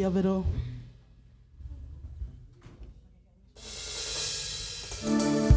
reality of it all. Saints and angels.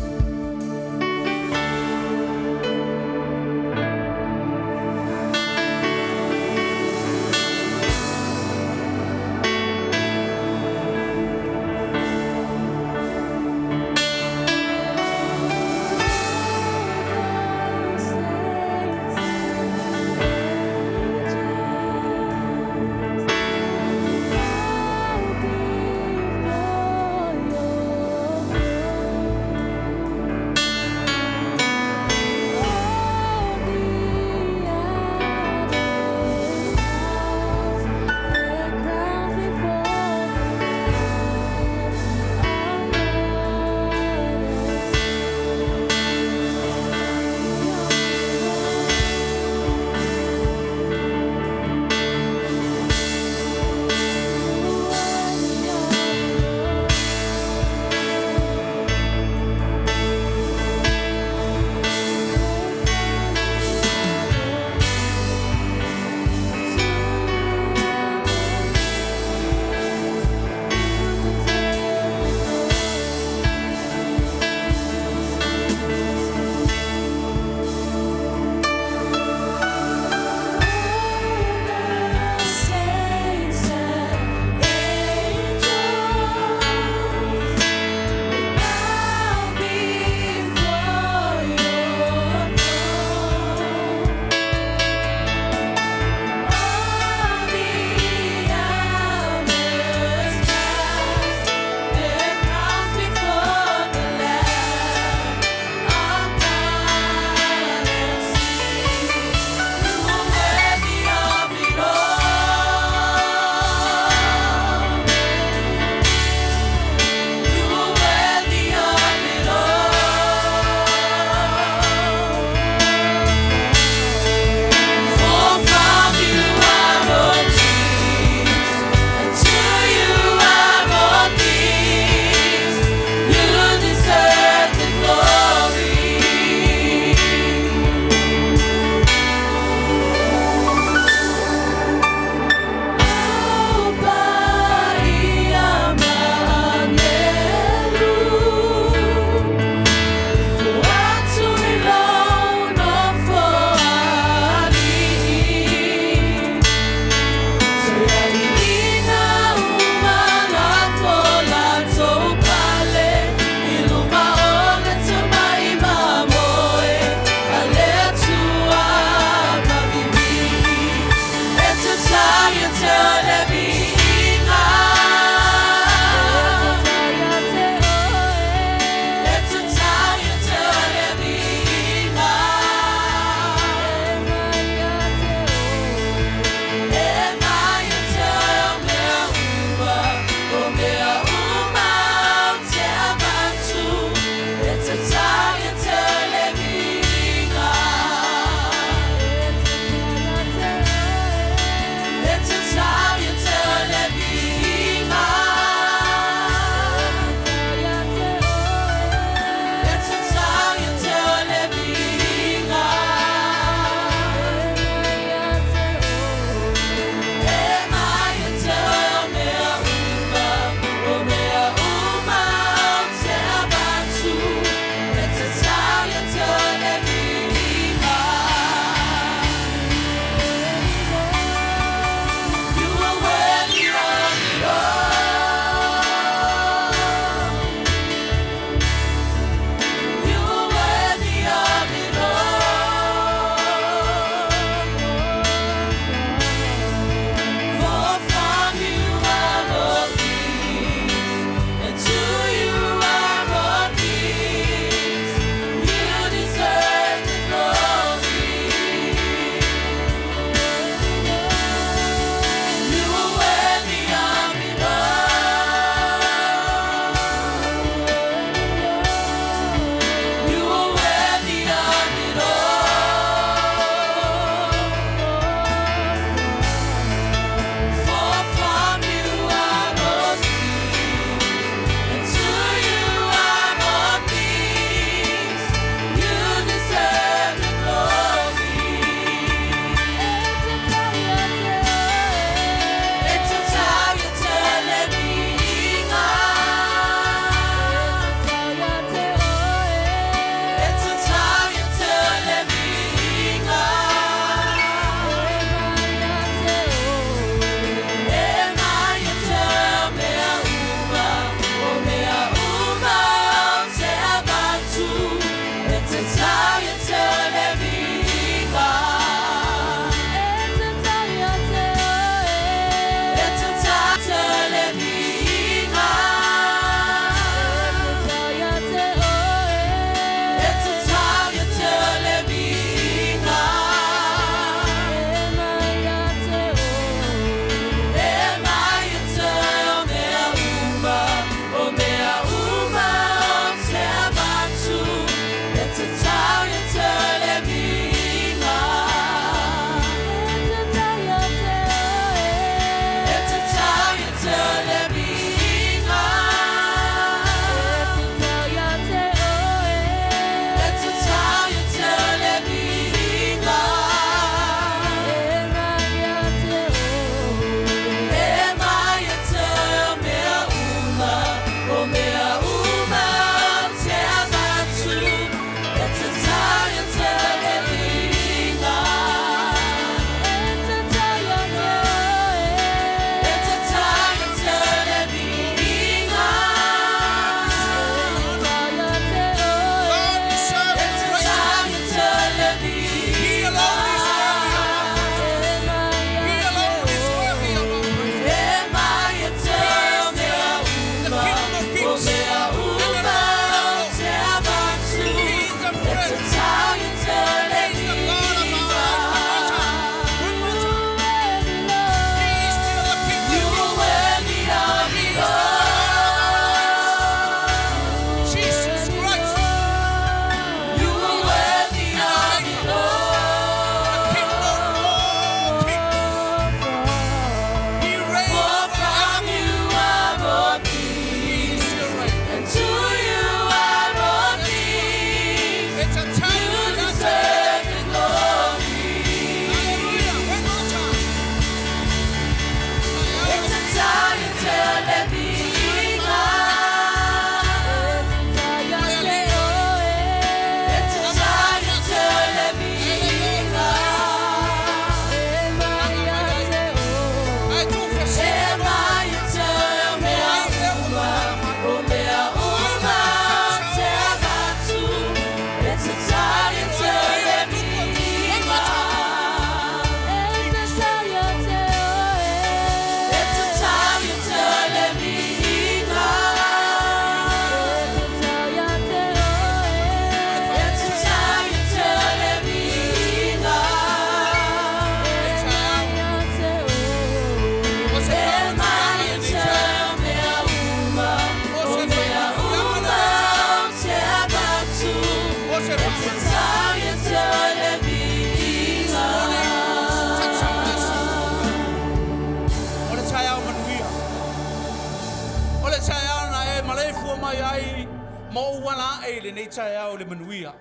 le taeao na e maleifua mai ai ma ou ala ae i lenei taeao i le manuia,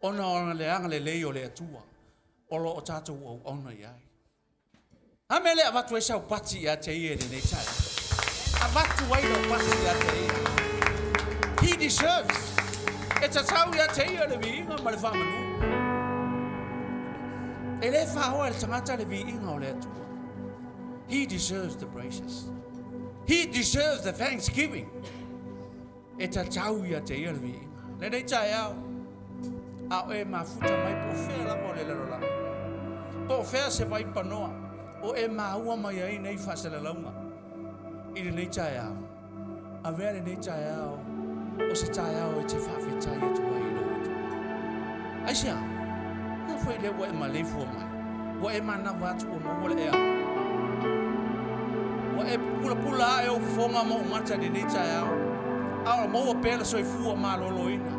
ona o le agalelei o le Atua o lo o tatou auauna i ai. A mea lea avatu ai sau pati ia te ia i lenei taeao. Avatu ai lau pati ia te ia. He deserves. E tatau ia te ia le viiga ma le faamanu. E le faoa e le tagata le viiga o le Atua. He deserves the praises. He deserves the thanksgiving. E tatau ia te ia le viiga. Lenei taeao, a o e mafuta mai po o fea lava o le lalolagi, po o fea se vaipanoa o e maua mai ai nei faasalalauga i lenei taeao, avea lenei taeao o se taeao e te faafetai atu ai i lou Atua. Aisea? A foi lea ua e maleifua mai, ua e manava atu ua maua le ea. Ua e pulapula ae ou fofoga ma ou mata i lenei taeao, a o maua pea le soifua maloloina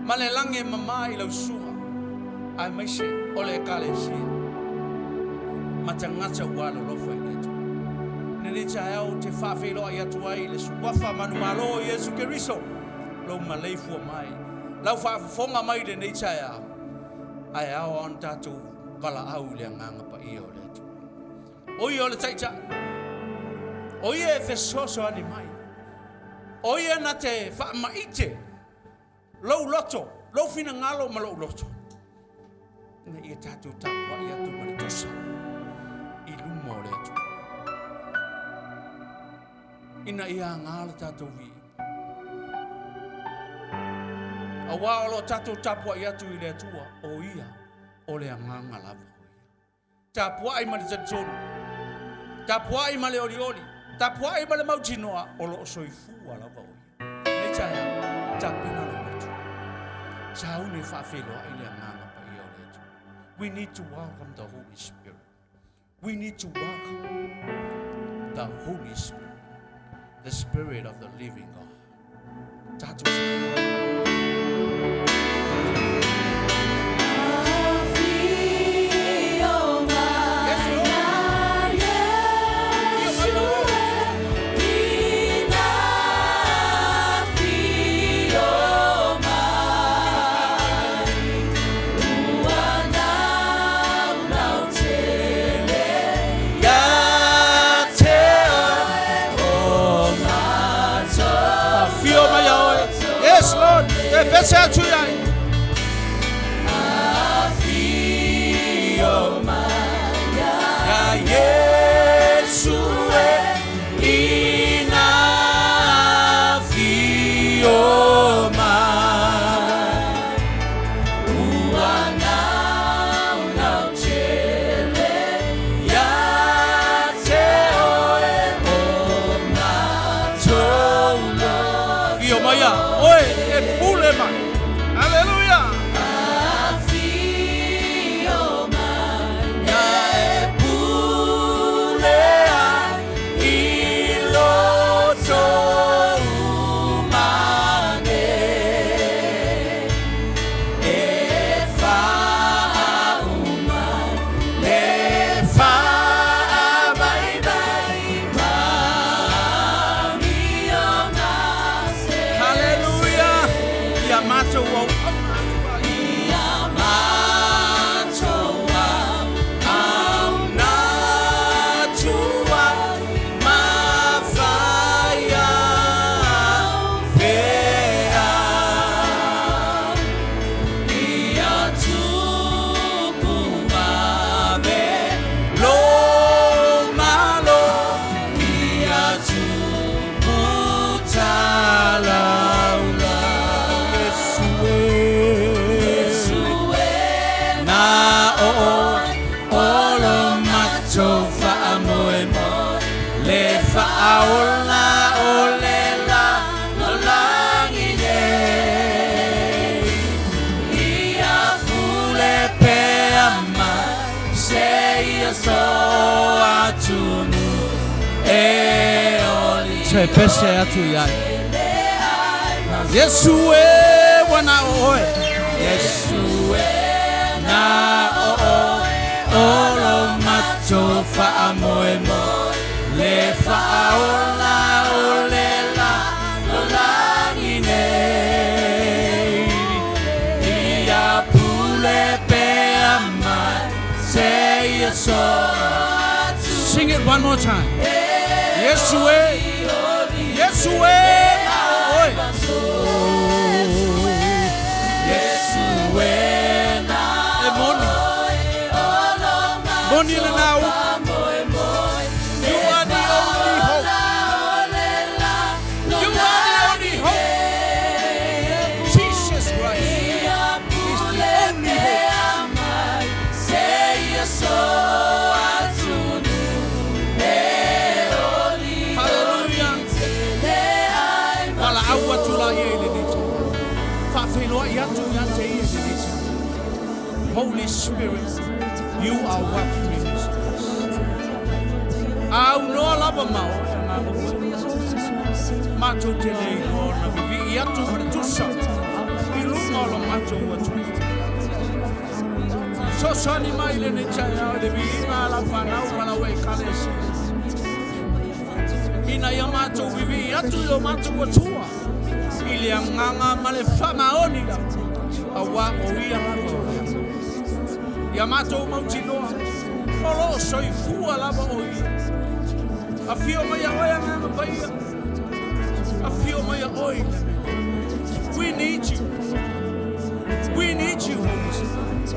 ma le lagi e mama i lau susuga, aemaise o le Ekalesia ma tagata ua alolofa i le Atua. I lenei taeao ou te faafeiloai atu ai i le Suafa manumalo o Iesu Keriso, lou maleifua mai, lau faafofoga mai i lenei taeao, ae ao ona tatou valaau i le Agaga Paia o le Atua. O ia o le Taitai, o ia e fesoasoani mai, o ia na te faamaite lou loto, lou finagalo ma lou loto, ina ia tatou tapuai atu ma le tosa i luma o le Atua, ina ia aga le tatou viiga. Aua o lo o tatou tapuai atu i le Atua, o ia o le Agaga lava o ia. Tapuai ma le talitonu, tapuai ma le olioli, tapuai ma le mautinoa, o lo o soifua lava o ia. Nei taeao, tapena lou loto. Sauni e faafeiloai le Agaga Paia o le Atua. We need to welcome the Holy Spirit. We need to welcome the Holy Spirit, the Spirit of the living God. Tatou Afio mai a oe. Yes, Lord. E pese atu i ai. Afio mai a Iesu e ina afio mai. Ua naunau tele ia te oe o matou loto. Afio mai a oe e pule mai. Aleluia. Afio mai ia e pule ai i loto umane. E faauma le faavaivai ma amioga se. Haleluia! Ia matou auauna atu ai. Ia matou auauna atu ai ma fai au fea. Ia tupu vave lou malo, ia tupu talaula. Iesu e, Iesu e, na o oe o lo matou faamoemoe, le faaola o le lalolagi nei. Ia pule pea mai seia so atunu e oli. Se pese atu i ai. Iesu e ua na o oe. Iesu e na o oe o lo matou faamoemoe le faaola o le. Sing it one more time. Iesu e, Iesu e na o oe. Iesu e na E moni. Moni lena upu. You are the only hope. You are the only hope. Jesus Christ is the only hope. Hallelujah. Valaau atu la ia i lenei taeao. Faafeiloai atu ia te ia i lenei taeao. Holy Spirit, you are welcome in this place. Aunoa lava ma oe Agaga Paia. Matou te le iloa ona vivii atu ma le tusa i luga o lo matou Atua. Fesoasoani mai i lenei taeao i le viiga a lau fanau ma lau Ekalesia. Ina ia matou vivii atu i lo matou Atua i le agaga ma le faamaoni lava, auā o ia lava o le Atua. Ia matou mautinoa o lo o soifua lava o ia. Afio mai ia oe Agaga Paia. Afio mai ia oe i le mea. We need you. We need you, Holy Spirit.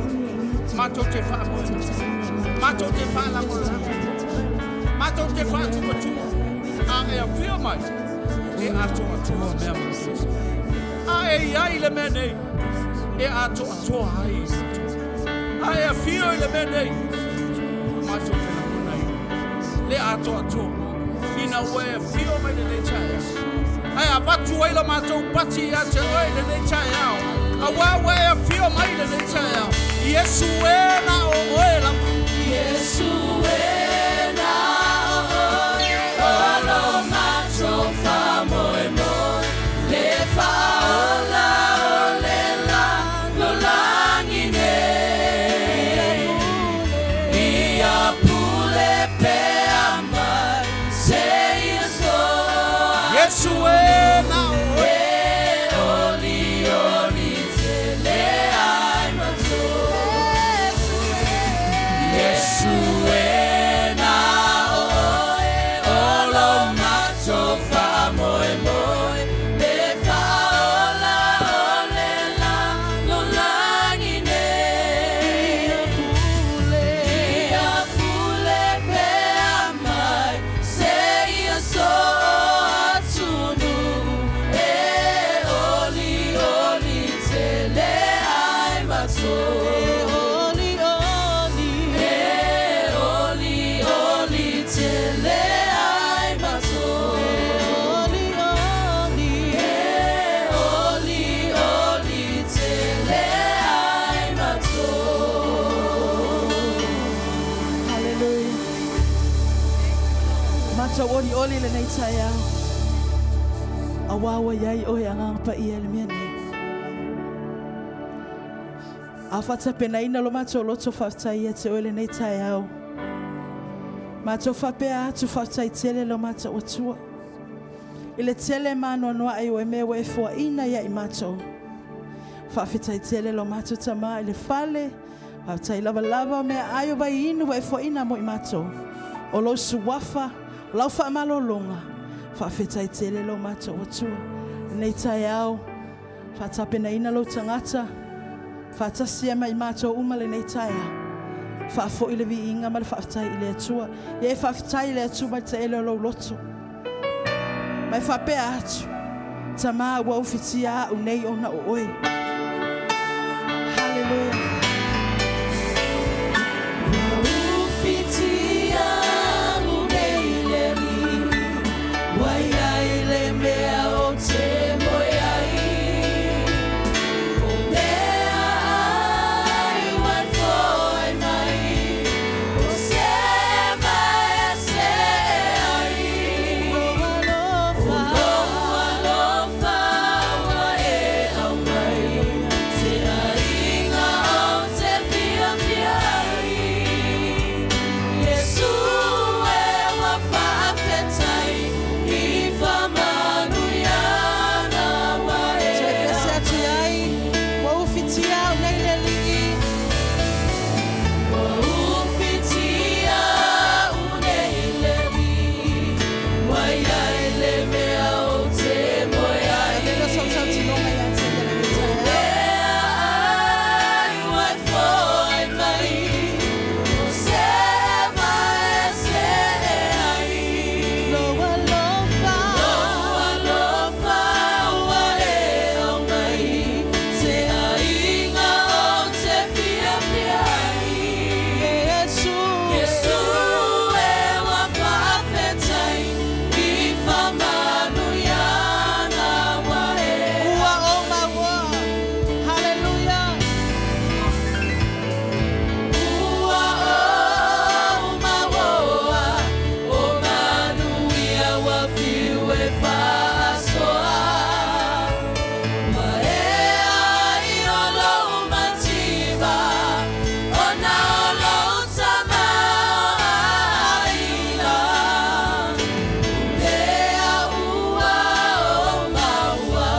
Matou te faamoe. Matou te faalagolago. Matou te faatuatua. A e afio mai. E atoatoa mea ma. A e iai le mea nei. E atoatoa ai. A e afio i le mea nei. Matou te lagona i le atoatoa. Ina ua e afio mai lenei taeao. Ae avatu ai la matou pati ia te oe i lenei taeao. Auā ua e afio mai lenei taeao. Iesu e na o oe lava. Iesu e na o lo matou faamoemoe le faaola o le lalolagi nei ia pule pea mai seia so Iesu e na o oe. E oli oli tele ai matou Iesu e na oe o lo matou faamoemoe le faaola o le lalolagi nei ia pule pea mai seia so atunuu e oli oli tele ai matou Oli, oli. E oli oli tele ai matou Oli, oli. E oli oli tele ai matou. Hallelujah. Matou olioli lenei taeao. Auā ua iai oe Agaga Paia i le mea nei. A faatapenaina lo matou loto faafetai ia te oe lenei taeao. Matou faapea atu faafetai tele lo matou Atua. I le tele maanoanoa ai o e mea ua e foaina ia i matou. Faafetai tele lo matou Tamā i le fale. Faafetai lavalava o meaai o vaiinu ua e foaina mo i matou. O lou suafa, o lau faamalologa. Faafetai tele lo matou Atua. Lenei taeao, faatapenaina lou tagata. Faatasi ai ma i matou uma lenei taeao. Faafoi le viiga ma le faafetai i le Atua. Ia e faafetai i le Atua mai le taele o lou loto. Mai faapea atu. Tamā ua ufitia au nei ona o oe. Hallelujah. Ufitia au nei le Alii ua iai le mea ou te moe ai o mea ai ua foai mai o se mea se ai o lou alofa ua e aumai se aiga ou te fiafia ai. e faasoa Ua ea ai o lou mativa Ona o lou tamaoaiga O mea ua ou maua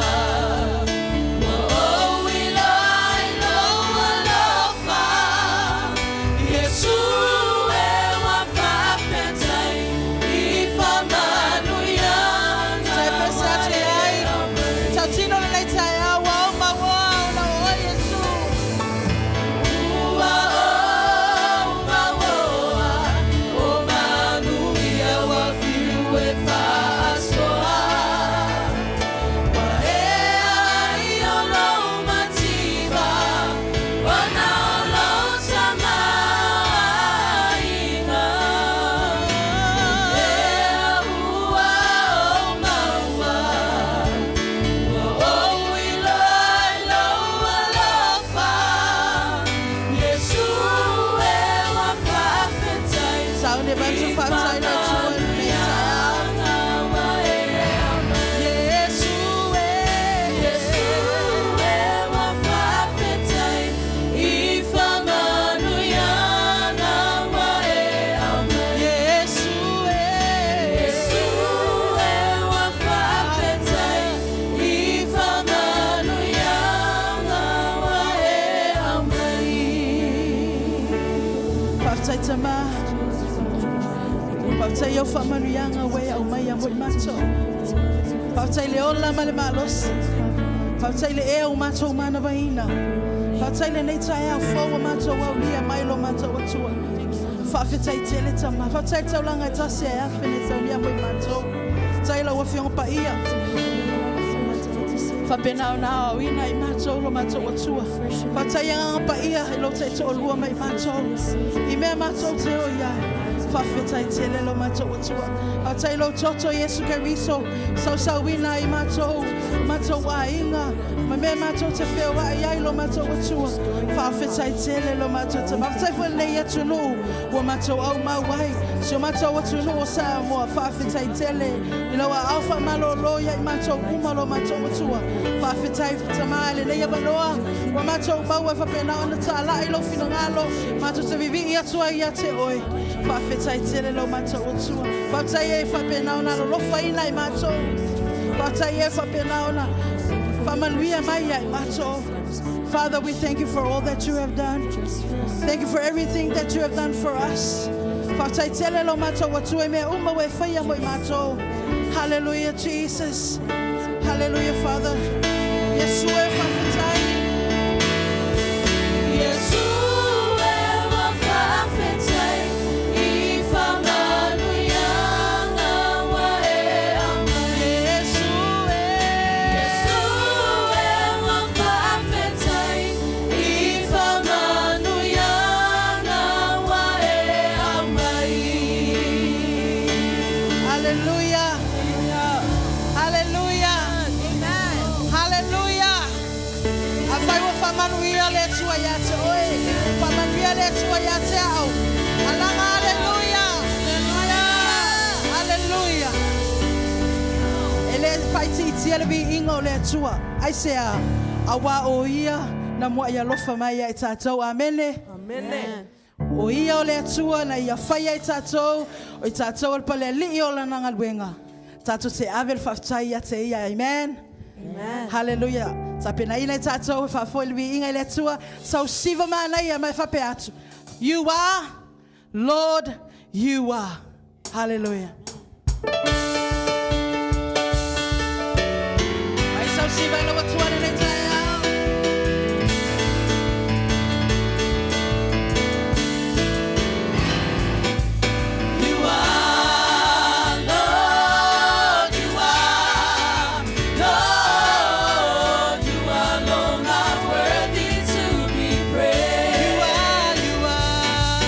Ua ou iloa i lou alofa Iesu e ua faafetai i faamanuiaga Tai pese ua atu e ai. aumai. Tautino lenei taeao ua ou mauoa ona o oe Iesu. Ua ou mauoa o manuia ua fiu e faasoa Ua ea ai o lou mativa Ona o lou tamaoaiga Mea ua ou maua Ua ou iloa i lou alofa Iesu e ua faafetai Sauni bantu i faafetai le Atua i lenei taeao. faamanuiaga ua e aumai. Iesu e. Iesu e ua faafetai i faamanuiaga ua e aumai. Iesu e. Iesu e ua faafetai i faamanuiaga ua e aumai. Faafetai Tama. Faafetai o faamanuiaga ua e aumaia mo i matou. Faafetai le ola ma le malosi. Faafetai le ea o matou manavaina. Faafetai lenei taeao fou o matou aulia mai lo matou Atua. Faafetai tele Tama. Faafetai le taulaga e tasi e afe nei saunia mo i matou. Tai lau afioga paia. Faapena ona aoaoina i matou lo matou Atua. Faafetai agaga paia i lou taitoalua mai matou. I mea matou te o i ai. Faafetai tele lo matou Atua. Faafetai lou toto Iesu Keriso. Sausauina i matou, matou aiga. Ma mea matou te feoai ai lo matou Atua. Faafetai tele lo matou Tama. Faafetai foi lenei atunuu ua matou aumau ai. Si o matou atunuu o Samoa. Faafetai tele i lau aao faamalolo ia i matou uma lo matou Atua. Faafetai Tama i lenei avanoa. Ua matou maua e faapena ona talai lou finagalo. Matou te vivii atu ai ia te oe. Faafetai tele lo matou Atua. Faafetai e faapena ona alolofaina i matou. Faafetai e faapena ona faamanuia mai ia i matou. Father, we thank you for all that you have done. Thank you for everything that you have done for us. Faafetai tele lo matou Atua i mea uma ua e faia mo i matou. Hallelujah, Jesus. Hallelujah, Father. Yesu e faafetai. Iesu e ua faafetai i faamanuiaga ua e aumai. Yesu e. Iesu e ua faafetai i faamanuiaga ua e aumai. Hallelujah. Hallelujah. Hallelujah. Afai ua faamanuia le Atua ia te oe. Faamanuia le Atua ia te au. Alaga hallelujah. Hallelujah. E le faaitiitia le viiga o le Atua. Aisea, auā o ia na muai alofa mai ia i tatou. Amene. Amene. O ia o le Atua na ia faia i tatou, o i tatou o le palealii o lana galuega. Tatou te ave le faafetai ia te ia. Amen. Amen. Hallelujah. Tapenaina i tatou e faafoi le viiga i le Atua. Sausiva manaia mai faapea atu. You are, Lord, you are. Hallelujah. Mai sausiva i lau Atua lenei taeao. You are Lord, you are Lord, you alone are worthy to be praised. You are, you are.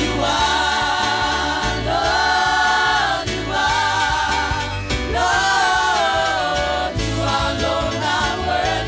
You are Lord, you are Lord, you alone are worthy.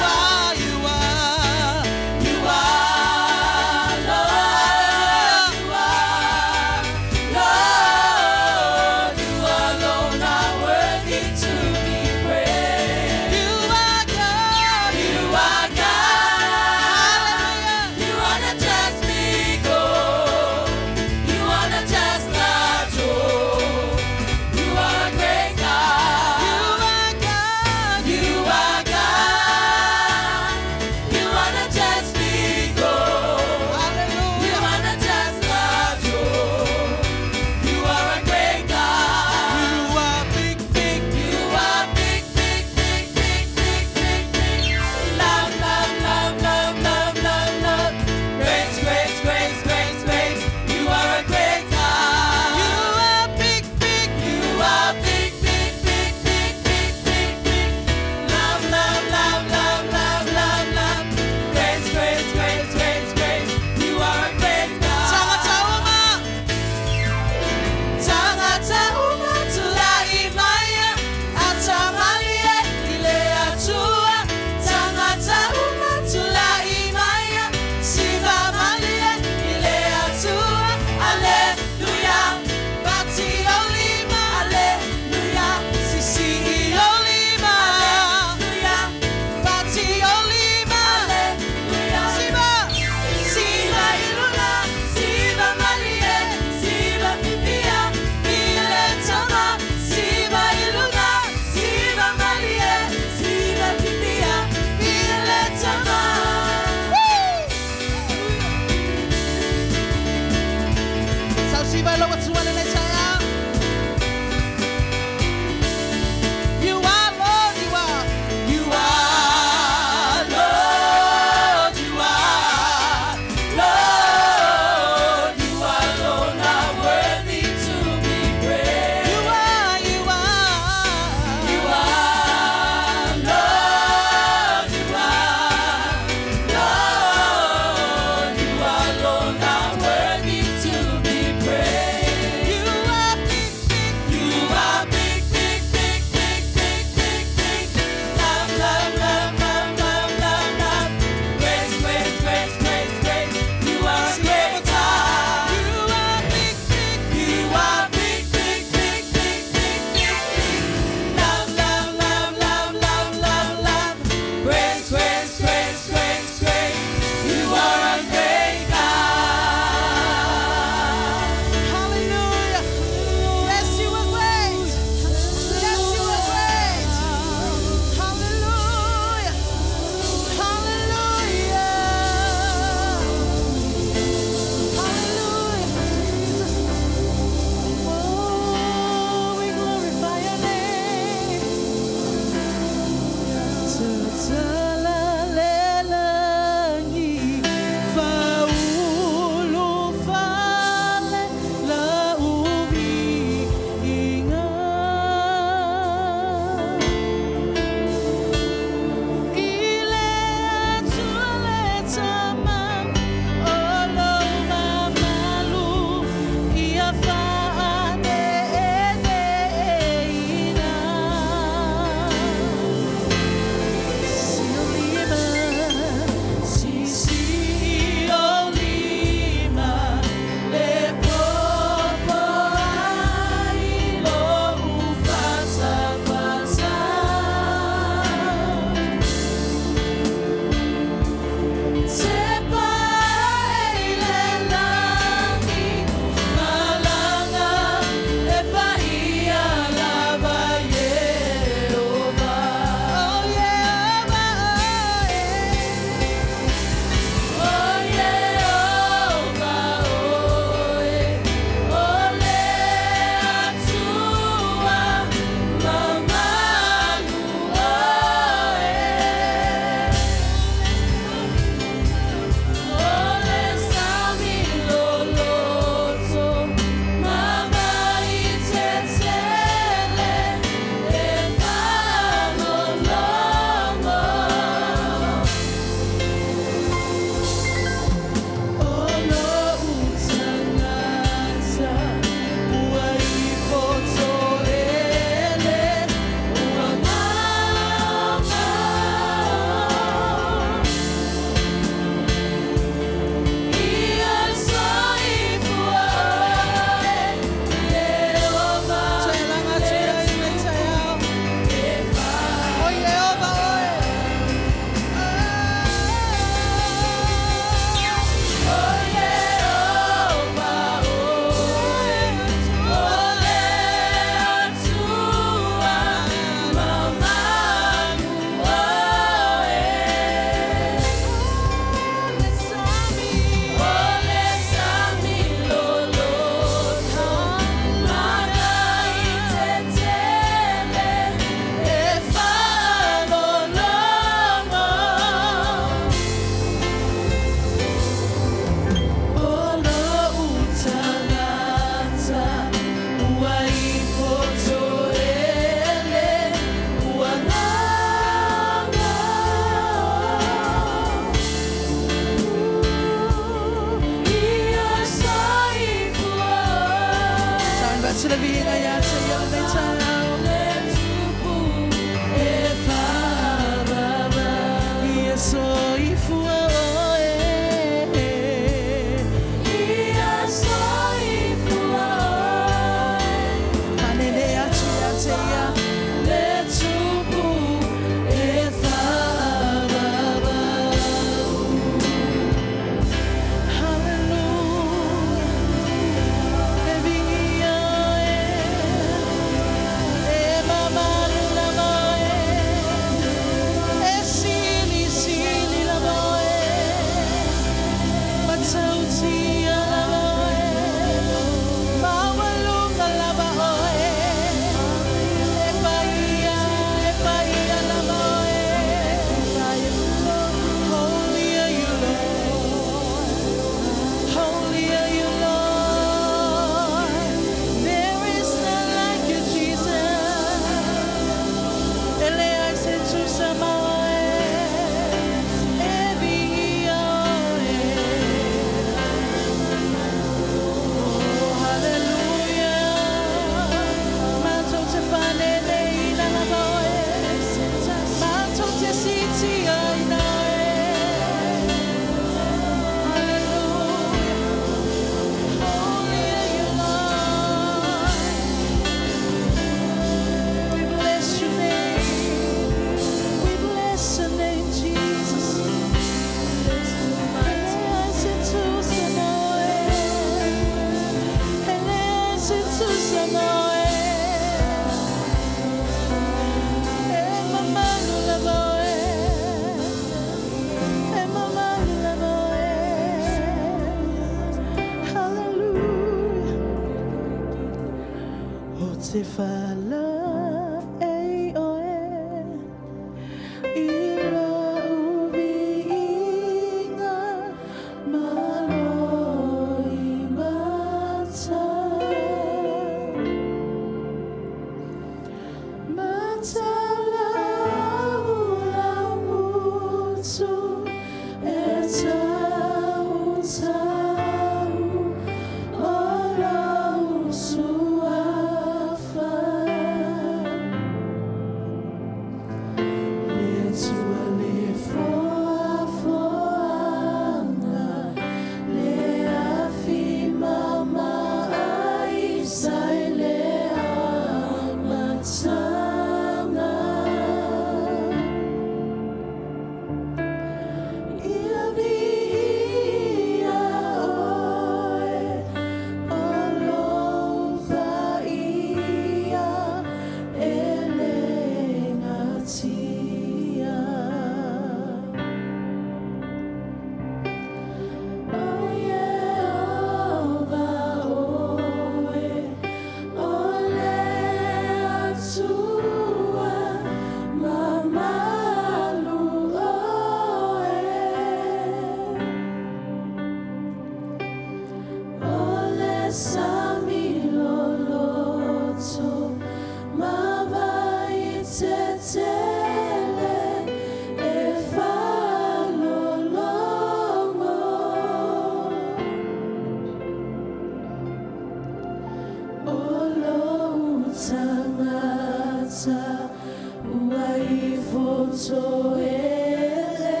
Ele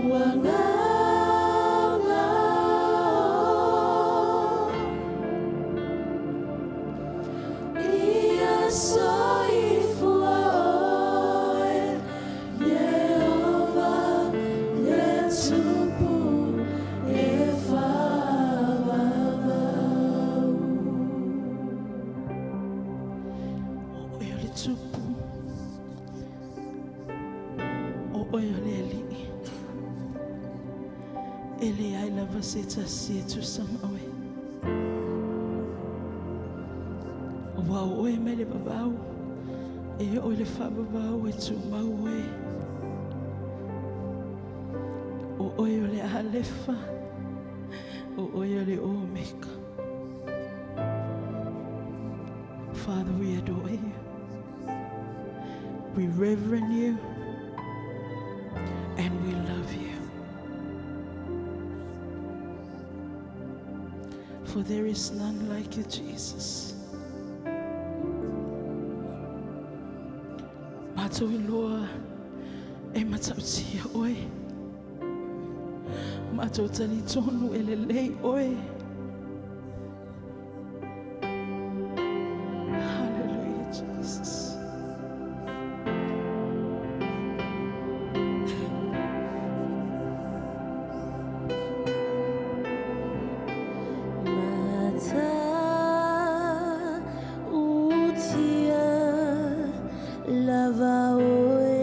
ua gaogao. Ia soifua oe, Ieova le Tupu e faavavau. O oe o le tupu. O oe o le alii. E leai lava se tasi e tusa ma oe. Ua o oe mai le vavau, e oo i le faavavau e tumau oe. O oe o le Alefa, o oe o le Omeka. Father, we adore you. We reverend you and we love you. For there is none like you, Jesus. Matou iloa e matautia oe. Matou talitonu e lelei oe. Hallelujah, Jesus. Matautia lava oe.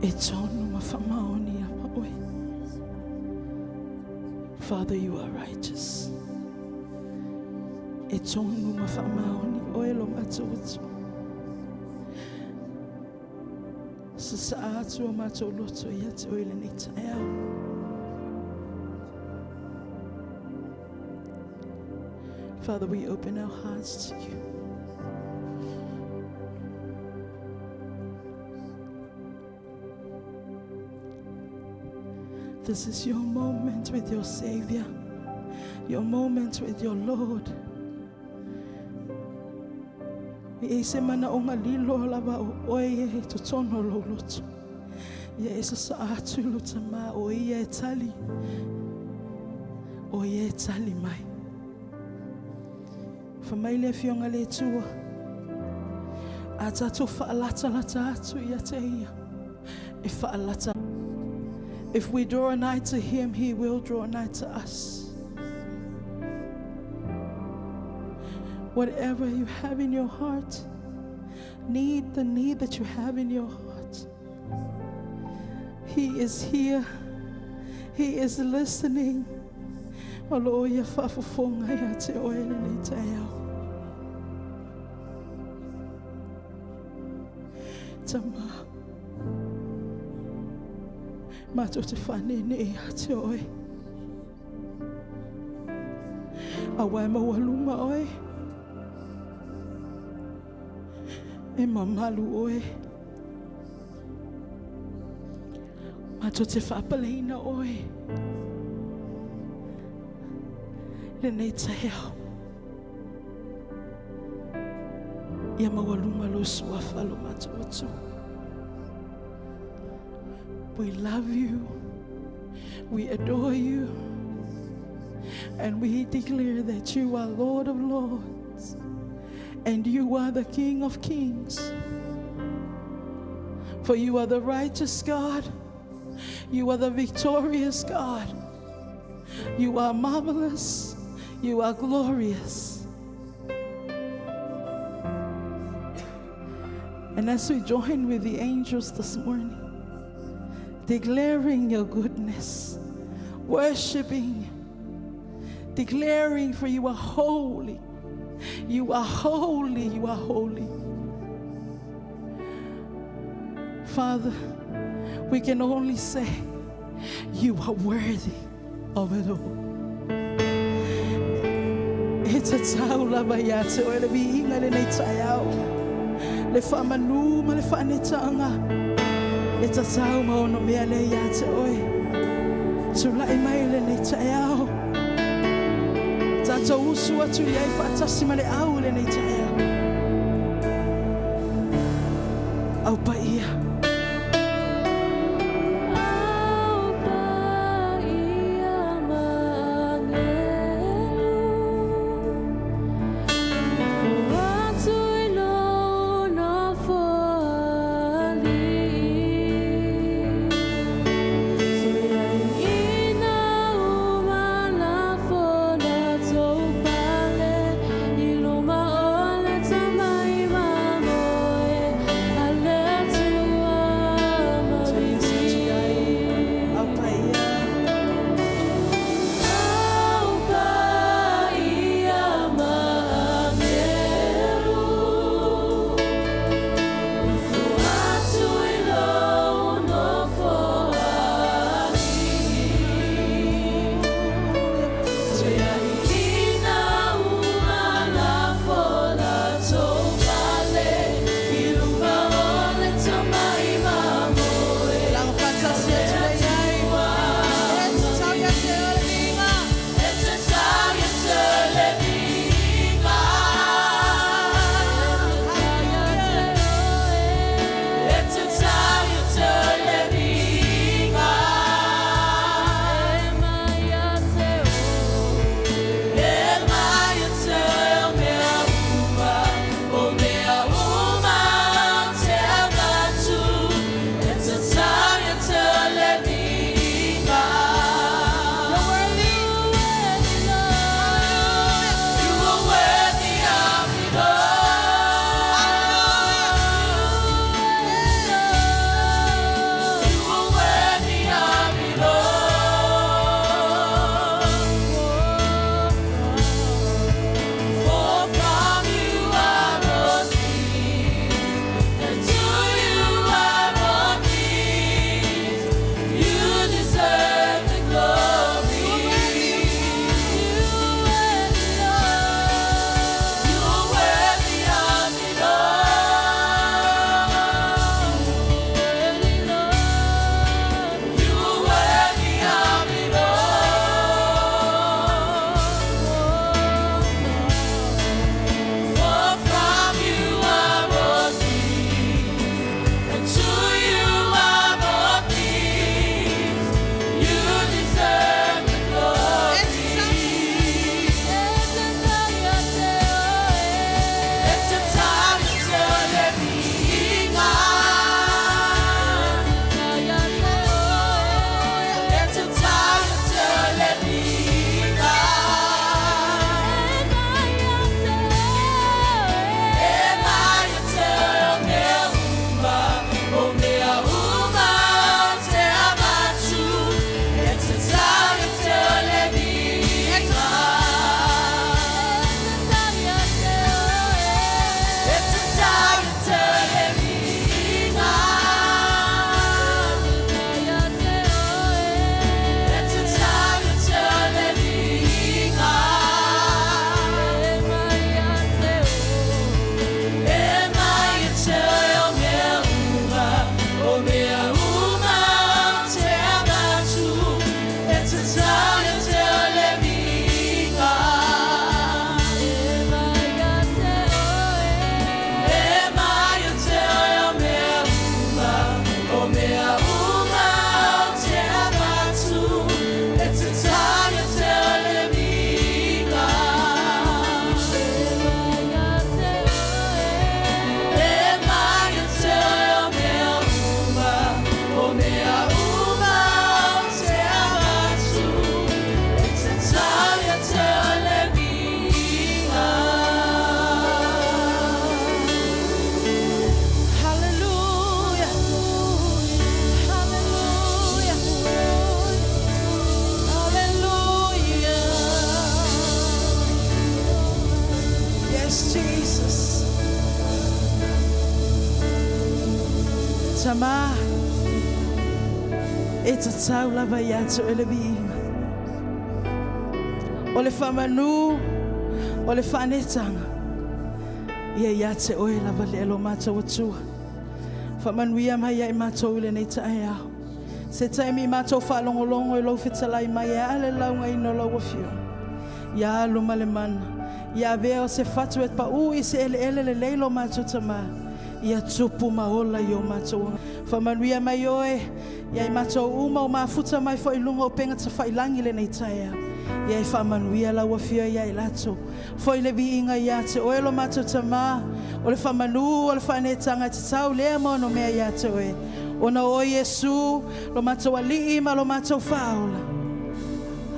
E tonu ma faamaoni lava oe. Father, you are righteous. E tonu ma faamaoni oe lo matou Atua. Sasaa atu o matou loto ia te oe i lenei taeao. Father, we open our hearts to you. This is your moment with your Savior, your moment with your Lord. E i se manaoga lilo lava o oe e totonu o lou loto. Ia e sasaa atu i lo Tamā o ia e tali, o ia e tali mai. Fai mai le Afioga a le Atua, a tatou faalatalata atu ia te ia, e faalata. If we draw nigh to him, he will draw nigh to us. Whatever you have in your heart, need the need that you have in your heart. He is here. He is listening. O lo o ia faafofoga ia te oe lenei taeao. Tama, matou te faaneenee ia te oe. Aua e maualuma oe. E mamalu oe. Matou te faapaleina oe lenei taeao. Ia maualuma lou suafa lo matou Atua. We love you. We adore you. And we declare that you are Lord of Lords and you are the King of Kings. For you are the righteous God. You are the victorious God. You are marvelous. You are glorious. And as we join with the angels this morning, declaring your goodness, worshiping, declaring for you are holy. You are holy. You are holy. Father, we can only say, You are worthy of it all. E tatau lava ia te oe le viiga lenei taeao. Le faamanu ma le faanetaga. E tatau ma onomea lea ia te oe. Tulai mai lenei taeao. Tatou usu atu i ai faatasi ma le au lenei taeao. Au paia. Au paia ma agelu Ifo atu i lou nofoalii Soiaiina uma lafo na tou pale I luma o le Tama i mamoe a le Atua. Yes, Jesus. Tamā, e tatau lava ia te oe le viiga. O le faamanu, o le faanetaga, ia ia te oe lava lea lo matou Atua. Faamanuia mai ia i matou i lenei taeao. Se taimi matou faalogologo i lou fetalai mai e a le laugaina o lau Afioga. Ia alu ma le mana, ia avea o se fatu e paū i se eleele lelei lo matou Tama, ia tupu ma ola i o matou aga. Faamanuia mai oe ia i matou uma o mafuta mai foi i luga o upega tafailangi i lenei taeao. Ia e faamanuia lau Afioga ia i latou. Foi le viiga ia te oe lo matou Tama, o le faamanu o le faaneetaga e tatau lea ma ono mea ia te oe, ona o oe Iesu, lo matou Alii ma lo matou Faaola.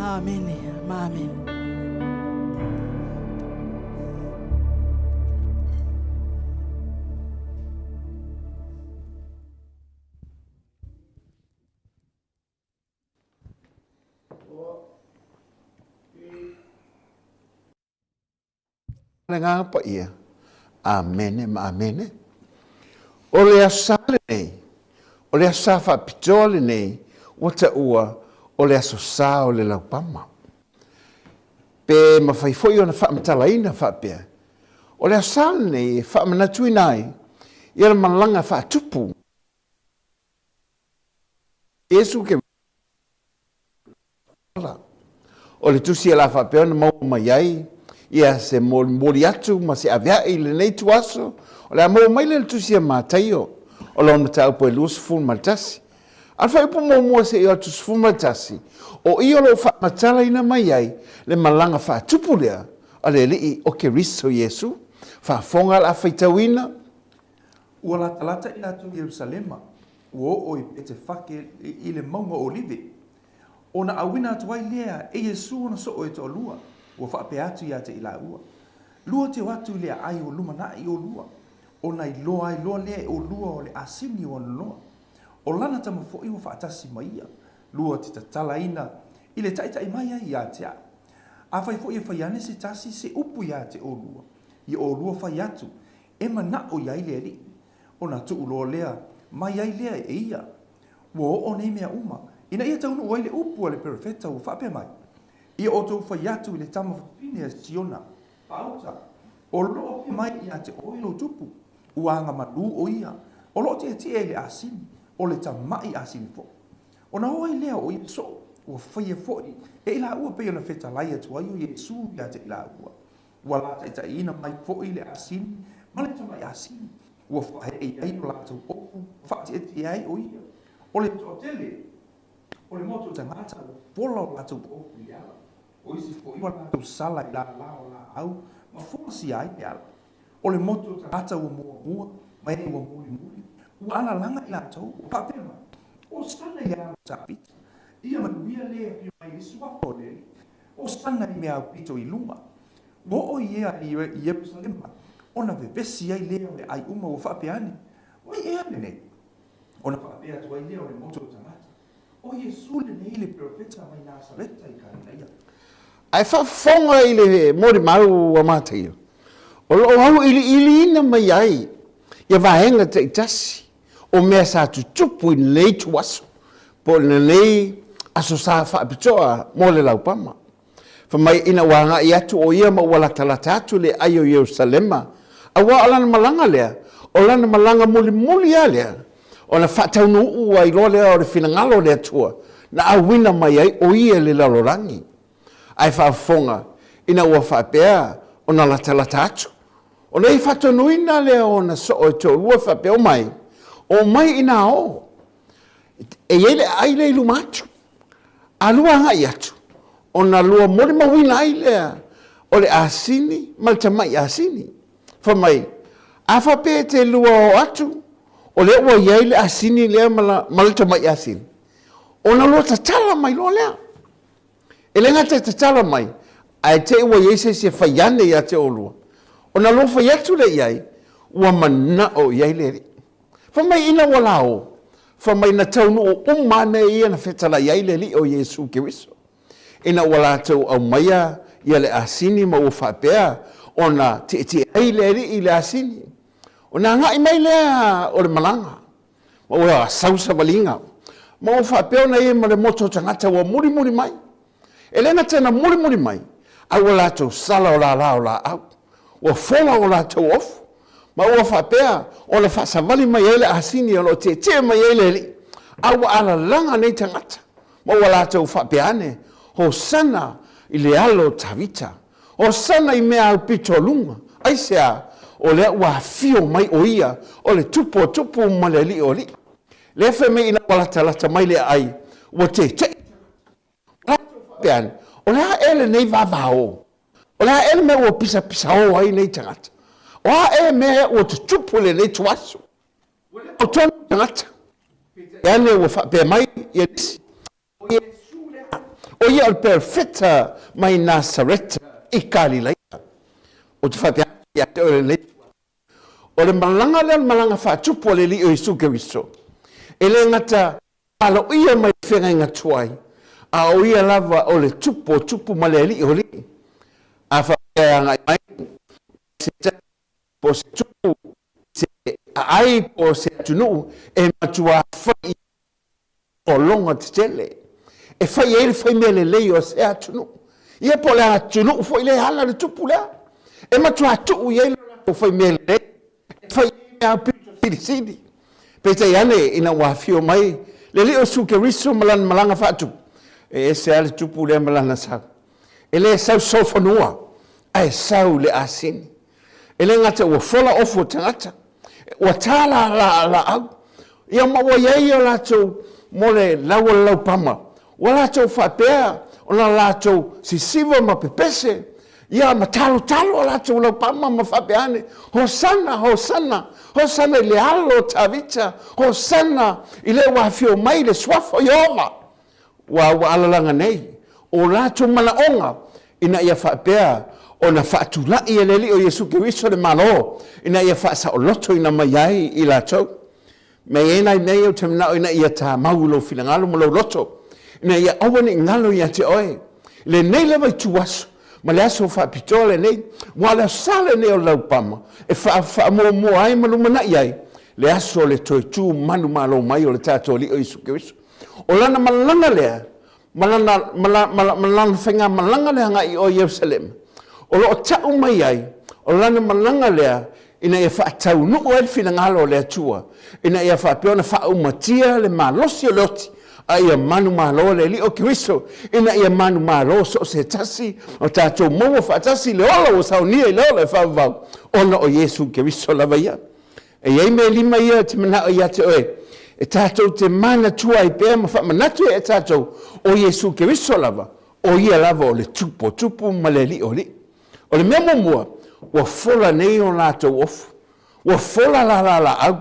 Amene ma amene. Le Agaga Paia, Amene ma Amene. O le Aso Sa lenei, o le Aso Sa faapitoa lenei ua taua o le Aso Sa o le Laupama. Pe mafai foi ona faamatalaina faapea, o le Aso Sa lenei e faamanatuina ai ia le malaga faatupu Iesu ke O le tusi e la faapea ona maua mai ai ia se molimoli atu ma se aveae i lenei ituaso, o le a maua mai lea i le tusi a Mataio, o lona mataupu e 21. A o le faaiupu muamua seia o atu 11, o i o lo o faamatalaina mai ai le malaga faatupu lea a le Alii o Keriso Iesu. Faafofoga o le a faitauina. Ua latalata i latou i Ierusalema, ua oo i Petefake i le mauga o Olive. Ona auina atu ai lea e Iesu ona soo e toalua, ua faapea atu ia te i laua, Lua te o atu i le aai o lumanaʻi olua, ona iloa ai loa lea e olua o le asini ua nonoa. O lana tama foi ua faatasi ma ia, lua te tatalaina i le taʻitaʻi mai ai ia te aʻu. Afai foi e fai ane se tasi se upu ia te olua, ia olua fai atu, E manaʻo i ai le Alii, ona tuu loa lea mai ai lea e ia. Ua oo nei mea uma, ina ia taunuu ai le upu a le perofeta ua faapea mai, Ia outou fai atu i le tama fafine a Siona, Faauta, o loo pea mai ia te oe lou tupu, ua agamalu o ia, o loo tietie i le asini, o le tamaʻi asini foi. Ona oo ai lea o ia soo, ua faia foi e i laua pei ona fetalai atu ai o Iesu ia te i laua. Ua lataitaʻiina mai foi le asini ma le tamai asini, ua faaheʻe i ai lo latou ofu, faatietie ai o ia. O le toatele o le motu o tagata ua pola o latou ofu i le ala. O isi foi ua latou sala i lālā o lāʻau ma folasia ai le ala. O le motu o tagata ua muamua ma e ua mulimuli, ua alalaga i latou, ua faapea mai, Hosana i le alo o Tavita, ia manuia le afio mai i le suafa o le Alii. Hosana i mea aupito i luga. Ua oo ia i Ierusalema, ona vevesi ai lea o le ʻai uma ua faapea ane, O ai ea lenei? Ona faapea atu ai lea o le motu o tagata, O Iesu lenei le perofeta mai Nasareta i Kalilaia. Ae faafofoga i le molimau a Mataio, o lo o auiliiliina mai ai ia vaega taitasi o mea sa tutupu i lenei ituaso po o lenei aso sa faapitoa mo le laupama. Fai mai ina ua agai atu o ia ma ua latalata atu le ai o Ierusalema, aua o lana malaga lea, o lana malaga mulimuli lava lea, ona faataunuu ai loa lea o le finagalo o le Atua na auina mai ai o ia i le lalolagi. Ae faafofoga ina ua faapea ona latalata atu, ona i faatonuina lea o ona soo e toalua faapea, Omai, omai inā o. E i ai le aai lea i luma atu. A lua agai atu, ona lua molimauina ai lea o le asini ma le tamai asini. Fai mai, a faapea e te lua o atu, o lea ua i ai le asini lea ma le tamai asini, ona lua tatala mai loa lea. E le gata e tatala mai, ae te i ua i ai se isi e fai ane ia te oulua, ona lua fai atu lea i ai, ua manao i ai le Alii. Fai mai ina ua lao, fai mai na taunuu uma lava mea ia na fetalai ai le Alii o Iesu Keriso, ina ua latou aumaia ia le asini ma ua faapea ona tietie ai le Alii i le asini. Ona agai mai lea o le malaga, ma ua sau savaliga, ma ua faapea ona i ai ma le motu o tagata ua mulimuli mai. E le gata ina mulimuli mai, a ua latou sala o lala o laau, ua fola o latou ofu, ma ua faapea ona faasavali mai ai le asini o lo o tietie mai ai le Alii, a ua alalaga nei tagata, ma ua latou faapea ane, Hosana i le alo o Tavita, Hosana i mea aupito o luga. Aisea? O lea ua afio mai o ia o le Tupu o tupu ma le Alii o alii. Lea fai mai ina ua latalata mai le aai, ua tete'i tagata. Ua latou faapea ane, O le a ea lenei vavao? O le a ea le mea ua pisapisao ai nei tagata? O a ea mea ua tutupu i lenei ituaso? Ua le mautonu tagata. Peitai ane ua faapea mai ia nisi, O Iesu lea, o ia o le perofeta mai Nasareta i Kalilaia. Ou te faapea atu ia te oe lenei ituaso, o le malaga lea o le malaga faatupu a le Alii o Iesu Keriso, e le gata aloaia mai le feagaiga tuai, a o ia lava o le Tupu o tupu ma le Alii o alii. A faapea e agai mai se tasi po o se tupu, se aai po o se atunuu e matuā fai i tologa tetele e fai ai le faimea lelei o se atunuu. Ia po o le atunuu foi lea e ala le tupu lea, e matuā tuu i ai lo latou faimea lelei e fai ai mea aupito silisili. Peitai ane, ina ua afio mai le Alii o Iesu Keriso ma lana malaga faatupu, e ese lava le tupu lea ma lana sau. E le sau solofanua, ae sau le asini. E le gata ua fola ofu o tagata, ua ta la la laau, ia ma ua i ai o latou mo le lau o le laupama, ua latou faapea ona latou sisiva ma pepese, ia ma talotalo a latou laupama ma faapea ane, Hosana, Hosana, Hosana i le alo o Tavita, Hosana i le ua afio mai le suafa o Ieova. Ua ua alalaga nei o latou manaoga ina ia faapea ona faatulai e le Alii o Iesu Keriso le Malo ina ia faasaolotoina mai ai i latou. Mea i ai nai mea ia ou te manao ina ia tamau i lou finagalo ma lou loto, ina ia aua ne i galo ia te oe i lenei lava ituaso ma le aso faapitoa lenei, ua o le aso Sa lenei o le Laupama e faamuamua ai ma lumanai ai le aso o le toe tu manumalo mai o le tatou Alii o Iesu Keriso. O lana malaga lea, ma lana, ma la, ma, ma lana faigamalaga lea agai i o Ierusalema, o lo o tau mai ai, o lana malaga lea ina ia faataunuu ai le finagalo o le Atua, ina ia faapea ona faaumatia le malosi o le oti, a ia manumalo le Alii o Keriso, ina ia manumalo so o se tasi o tatou maua faatasi le ola ua saunia i le ola e faavavau, ona o Iesu Keriso lava ia. E i ai mea e lima ia te manao ia te oe, e tatou te manatua ai pea ma faamanatu ai e tatou, o Iesu Keriso lava, o ia lava o le Tupu o tupu ma le Alii o alii. O le mea muamua, ua fola nei o latou ofu, ua fola la la laau,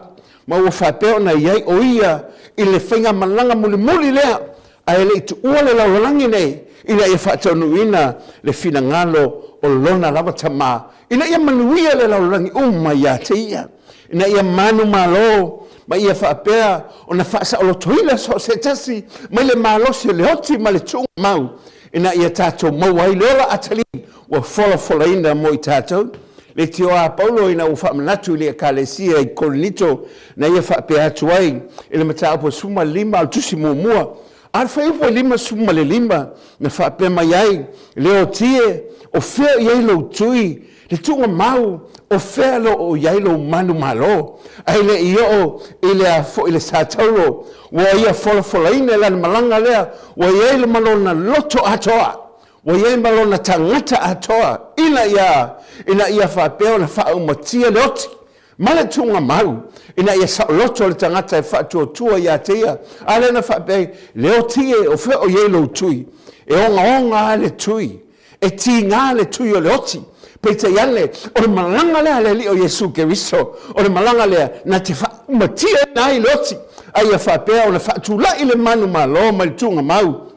ma ua faapea ona i ai o ia i le faigamalaga mulimuli lea, ae le i tuua le lalolagi nei ina ia faataunuuina le finagalo o lona lava Tama, ina ia manuia le lalolagi uma ia te ia, ina ia manumalo ma ia faapea ona faasaolotoina so o se tasi mai le malosi o le oti ma le tuugamau, ina ia tatou maua ai le ola atalii ua folafolaina mo i tatou. Leitioa a Paulo ina ua faamanatu i le Ekalesia i Korinito na ia faapea atu ai i le mataupu e 15 o le tusi muamua, a o le fuaiupu e 55 na faapea mai ai, Le oti e, o fea o i ai lou tui, le tuugamau, o fea lo o i ai lou manumalo? Ae le i oo i le a foi le Sataulo, ua ia folafolaina i lana malaga lea, ua i ai ma lona loto atoa, Ua i ai ma lona tagata atoa ina ia, ina ia faapea ona faaumatia le oti ma le tuugamau, ina ia saoloto le tagata e faatuatua ia te ia. A lea na faapea ai, Le oti e, o fea o i ai lou tui? E ogaoga lava le tui, e tiga le tui o le oti. Peitai ane, o le malaga lea a le Alii o Iesu Keriso, o le malaga lea na te faaumatiaina ai le oti, a ia faapea ona faatulai le manumalo mai le tuugamau.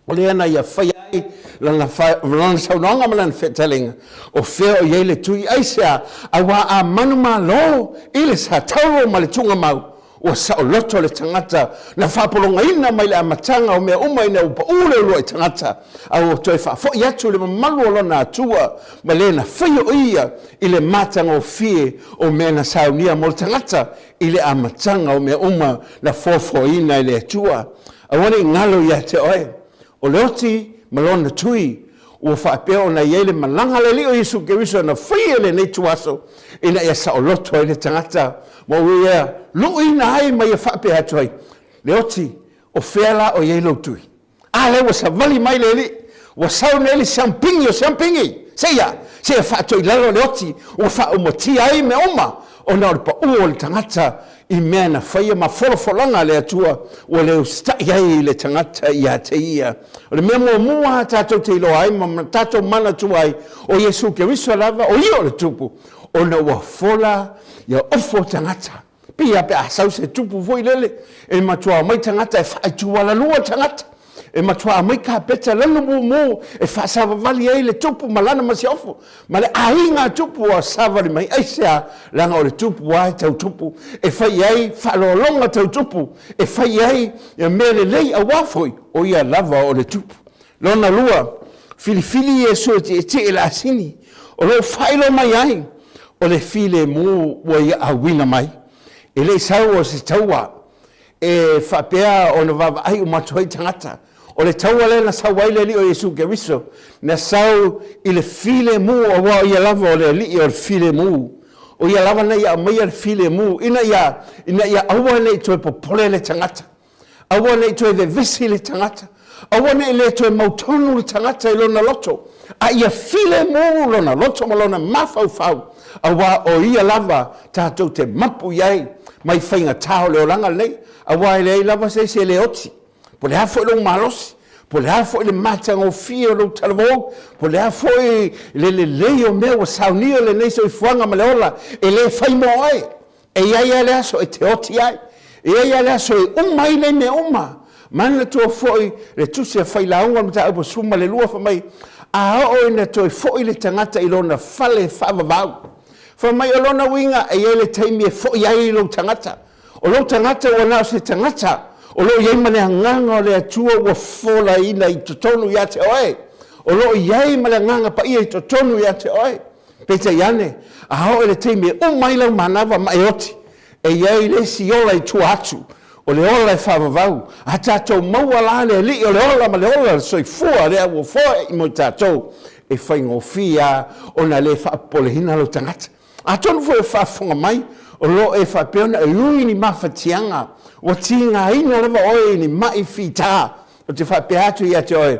O lea na ia faia ai lana, lana saunoaga ma lana fetalaiga, o fea o i ai le tui aisea, aua a manumalo i le sa taulo ma le tuugamau, Ua saoloto le tagata na faapologaina mai le amataga o mea uma ina ua paʻu le uluai tagata, a ua toe faafoi atu le mamalu o lona Atua ma le na faia o ia i le matagofie o mea na saunia mo le tagata i le amataga o mea uma na foafoaina e le Atua. Aua ne i galo ia te oe, o le oti ma lona tui, ua faapea ona i ai le malaga a le Alii o Iesu Keriso na faia i lenei tuaso ina ia saoloto ai le tagata ma ua ia luuina ai ma ia faapea atu ai, Le oti, o fea la o i ai lou tui? A lea ua savali mai le Alii, ua sau nei le siampigi o siampigi, seia, seia faatoilalo le oti ua faaumatia ai mea uma, ona o le pau o le tagata i mea na faia ma folafolaga a le Atua ua le usitai ai le tagata ia te ia. O le mea muamua tatou te iloa ai ma tatou manatua ai, o Iesu Keriso lava, o ia o le Tupu, ona ua fola ia ofo tagata. Pei lava pe a sau se tupu foi lele, e matua omai tagata e faaitualalua tagata, e matua aumai kapeta lanu mumu e faasavavali ai le tupu ma lana masiofo, ma le aiga tupu ua savali mai. Aisea? Leaga o le tupu lava e tau tupu, e fai ai faaaloaloga tau tupu, e fai ai ia mea lelei aua foi o ia lava o le tupu. Lona lua, filifili Iesu e tietie i le asini, o lo o faailoa mai ai o le filemu ua ia auina mai. E le i sau o se taua e faapea ona vaavaai uma atu ai tagata. O le taua lea na sau ai le Alii o Iesu Keriso, na sau i le filemu, aua o ia lava o le Alii o le filemu. O ia lava na ia aumaia le filemu, ina ia, ina ia aua ne i toe popole le tagata. Aua ne i toe vevesi le tagata. Aua ne i le toe mautonu le tagata i lona loto, a ia filemu lona loto ma lona mafaufau, aua o ia lava tatou te mapu i ai mai faigata o le olaga lenei, aua e leai lava se isi e le oti. Po o le a foi lou malosi, po o le a foi le matagofie o lou talavou, po o le a foi le lelei o mea ua saunia i lenei soifuaga ma le ola, e le fai mo oe. E i ai lava le aso e te oti ai. E i ai lava le aso e uma ai nei mea uma. Manatua foi le tusi a Failauga o le Mataupu 12 fai mai, A oo ina toe foi le tagata i lona fale faavavau, fai mai o lona uiga e i ai le taimi e foi ai lou tagata. O lou tagata ua na o se tagata o lo o i ai ma le Agaga o le Atua ua folaina i totonu ia te oe. O lo o i ai ma le Agaga Paia i totonu ia te oe. Peitai ane, a oo i le taimi e uma ai lau manava ma e oti, e i ai le isi ola i tua atu, o le ola e faavavau. A tatou maua la le Alii o le ola ma le ola o le soifua lea ua foai mo i tatou, e faigofie lava ona le faapopoleina lou tagata. Atonu foi o faafofoga mai, o lo o e faapea ona e ui i ni mafatiaga, ua tigaina lava oe i ni maʻi fita, ou te faapea atu ia te oe,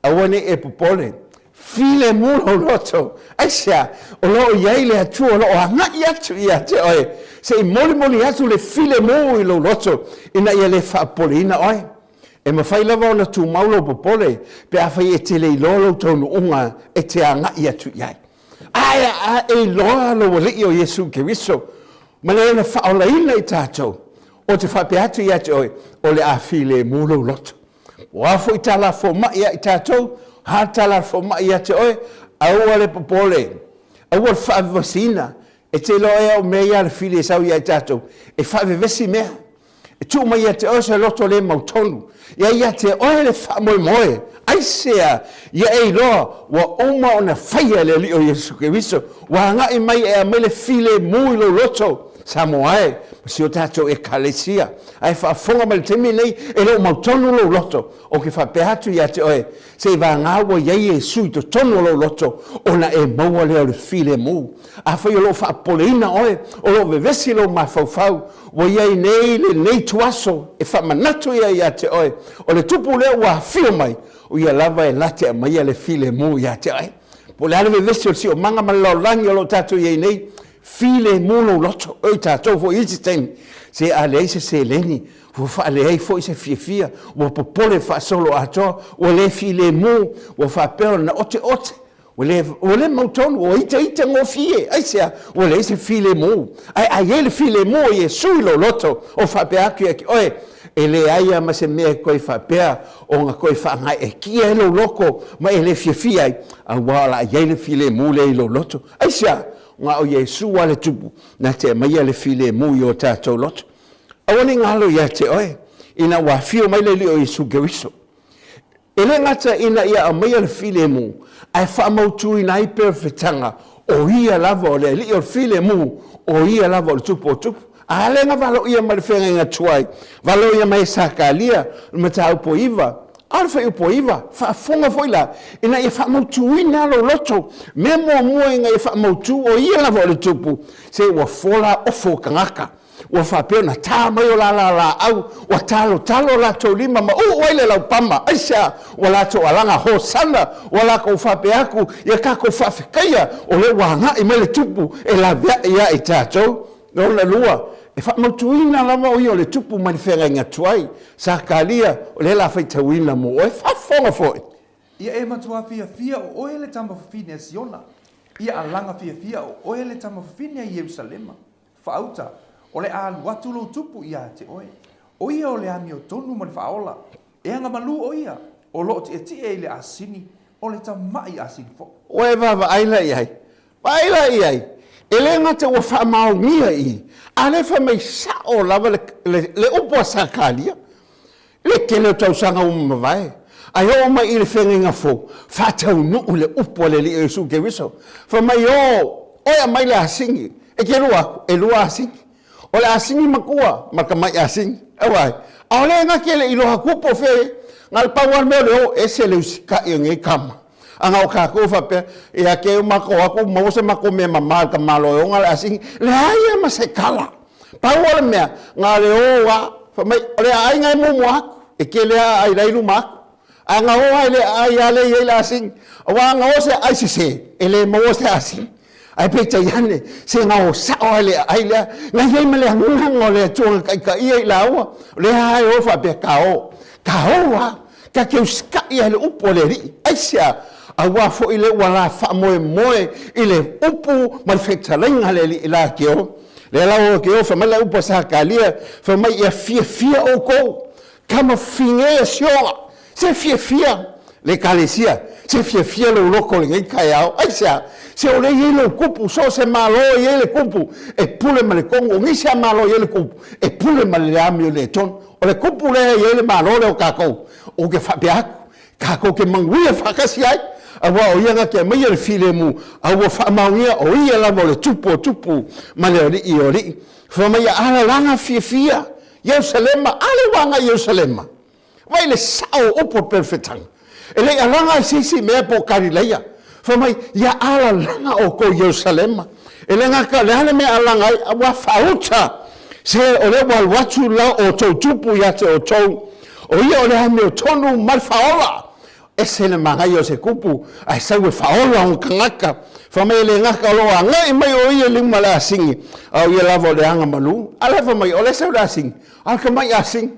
Aua ne i e popole, filemu lou loto. Aisea? O lo o i ai le Atua o lo o agai atu ia te oe, se i molimoli atu le filemu i lou loto, ina ia le faapopoleina oe. E mafai lava ona tumau lou popole pe afai e te le iloa lou taunuuga e te agai atu i ai. Ae a e iloa lou Alii o Iesu Keriso ma Lana faaolaina i tatou, ou te faapea atu ia te oe, o le a filemu lou loto. O a foi tala fomai ia i tatou, a tala fomai ia te oe, aua le popole, aua le faavevesiina. E te iloa ea o mea ia a le fili e sau ia i tatou, e faavevesi mea. E tuu mai ia te oe se loto le mautonu. Ia ia te oe le faamoemoe. Aisea? Ia e iloa ua uma ona faia e le Alii o Iesu Keriso. Ua agai mai e aumai le filemu i lou loto. Samoa e, ma si o tatou Ekalesia. Ae faafofoga mai i le taimi lenei, e le o mautonu lou loto, ou te faapea atu ia te oe, seivaga ua i ai Iesu i totonu o lou loto, ona e maua lea o le filemu. Afai o lo o faapopoleina oe, o lo o vevesi lou mafaufau, ua i ai nei lenei ituaso e faamanatu ia ia te oe, o le Tupu lea ua afio mai, o ia lava e na te aumaia le filemu ia te oe. Po o le a le vevesi o le siomaga ma le lalolagi o lo o tatou i ai nei, Filemu lou loto. Oi tatou foi i isi taimi, se a leai se seleni, ua faaleai foi se fiafia, ua popole faasoloatoa, ua le filemu, ua faapea ona oteote, ua le, ua le mautonu, ua itaita gofie. Aisea? Ua leai se filemu. Ae a i ai le filemu o Iesu i lou loto, o faapea atu ia te oe, e leai lava ma se mea e toe faapea ona toe faagaeetia ai lou loto ma e le fiafia ai, aua o le a i ai le filemu lea i lou loto. Aisea? Na o Iesu lava le Tupu na te aumaia le filemu i o tatou loto. Aua ne i galo ia te oe, ina ua afio mai le Alii o Iesu Keriso. E le gata ina ia aumaia le filemu, ae faamautuina ai pea o le fetaga, o Ia lava o le Alii o le filemu, o Ia lava o le Tupu o tupu. A lea na valoia mai le feagaiga tuai, valoia mai e Sakalia, le mataupu e 9, a o le fuaiupu e 9, faafofoga foi la, ina ia faamautuina lou loto, mea muamua ina ia faamautu o Ia lava o le Tupu, se ua fola ofo o tagata. Ua faapea ona ta mai o la laau, ua talotalo o latou lima ma uu ai le laupama. Aisea? Ua latou alaga, Hosana! Ua latou faapea atu, Ia tatou faafetaia, o lea ua agai mai le Tupu e laveai ia i tatou. Lona lua, e faamautuina lava o ia o le Tupu mai le feagaiga tuai. Sakaria, o lea o le a faitauina mo oe. Faafofoga foi. Ia e matua fiafia o oe le tama fafine a Siona. Ia alaga fiafia o oe le tama fafine a Ierusalema. Faauta, o le a alu atu lou tupu ia te oe. O ia o le amiotonu ma le faaola. E agamalu o ia, o lo o tietie i le asini, o le tamai asini foi. Ua e vaavaai la i ai? Vaai la i ai, e le gata ua faamaonia i, a o lea e fai mai sao lava le, le, le upu a Sakaria, le tele o tausaga ua mavae, ae oo mai i le feagaiga fou, faataunuu le upu a le Alii o Iesu Keriso. Fai mai, o, oe aumai le asini, e te lua atu, e lua asini. O le asini matua ma le tamai asini. Auai, aole na te le i loa atu po o fea e, na o le pau lava le mea o le o, ese le usitai o nei tama. A na o tatou faapea, ia te matou atu maua se matou mea mama i le tamaloa e ona le asini, leai lava ma se tala. Pau o le mea, na o le o lava, fai mai, o le aai na e muamua atu, e tele lava aai la e i luma atu. A na o lava i le aai lava lea e i ai le asini, aua a na o se aai sese, e le maua se asini. Ae peitai ane, se na o sao lava i le aai lea, na i ai ma le agaga o le Atua na taitaia i laua, o lea lava e o faapea, ta o, ta o lava, ta te usitai lava i le upu a le Alii. Aisea? Aua foi lea ua la faamoemoe i le upu ma le fetalaiga a le Alii la te o. Lea la ua te o, fai mai le upu a Sakaria, fai mai, ia fiafia outou, tama fine a Siona, se fiafia le Ekalesia, se fiafia lou loto i lenei taeao. Aisea? Se o lea e i ai lou kupu, so o se Malo e i ai le kupu e pule ma le tonu, o nisi lava Malo e i ai le kupu e pule ma le amio le tonu. O le kupu lea e i ai le Malo lea o tatou, ou te faapea atu, tatou te manuia faatasi ai, aua o ia na te aumaia le filemu, a ua faamaonia o ia lava o le Tupu o tupu ma le Alii o alii. Fai mai ia alalaga fiafia Ierusalema, a lea ua agai Ierusalema. Vaai le sao o upu o le perofetaga. E le i alaga ai se isi mea po o Kalilaia. Fai mai, ia alalaga outou i Ierusalema. E le gata, o le a le mea e alaga ai, a ua faauta. Se o lea ua alu atu la outou tupu ia te outou. O ia o le amiotonu ma le faaola. Ese le manaia o se kupu, ae sau e faaola ona tagata. Fai mai e le gata o lo o agai mai o ia i luma o le asini, a o ia lava o le aga malu. A lea fai mai, o lea sau le asini, a o le tamai asini.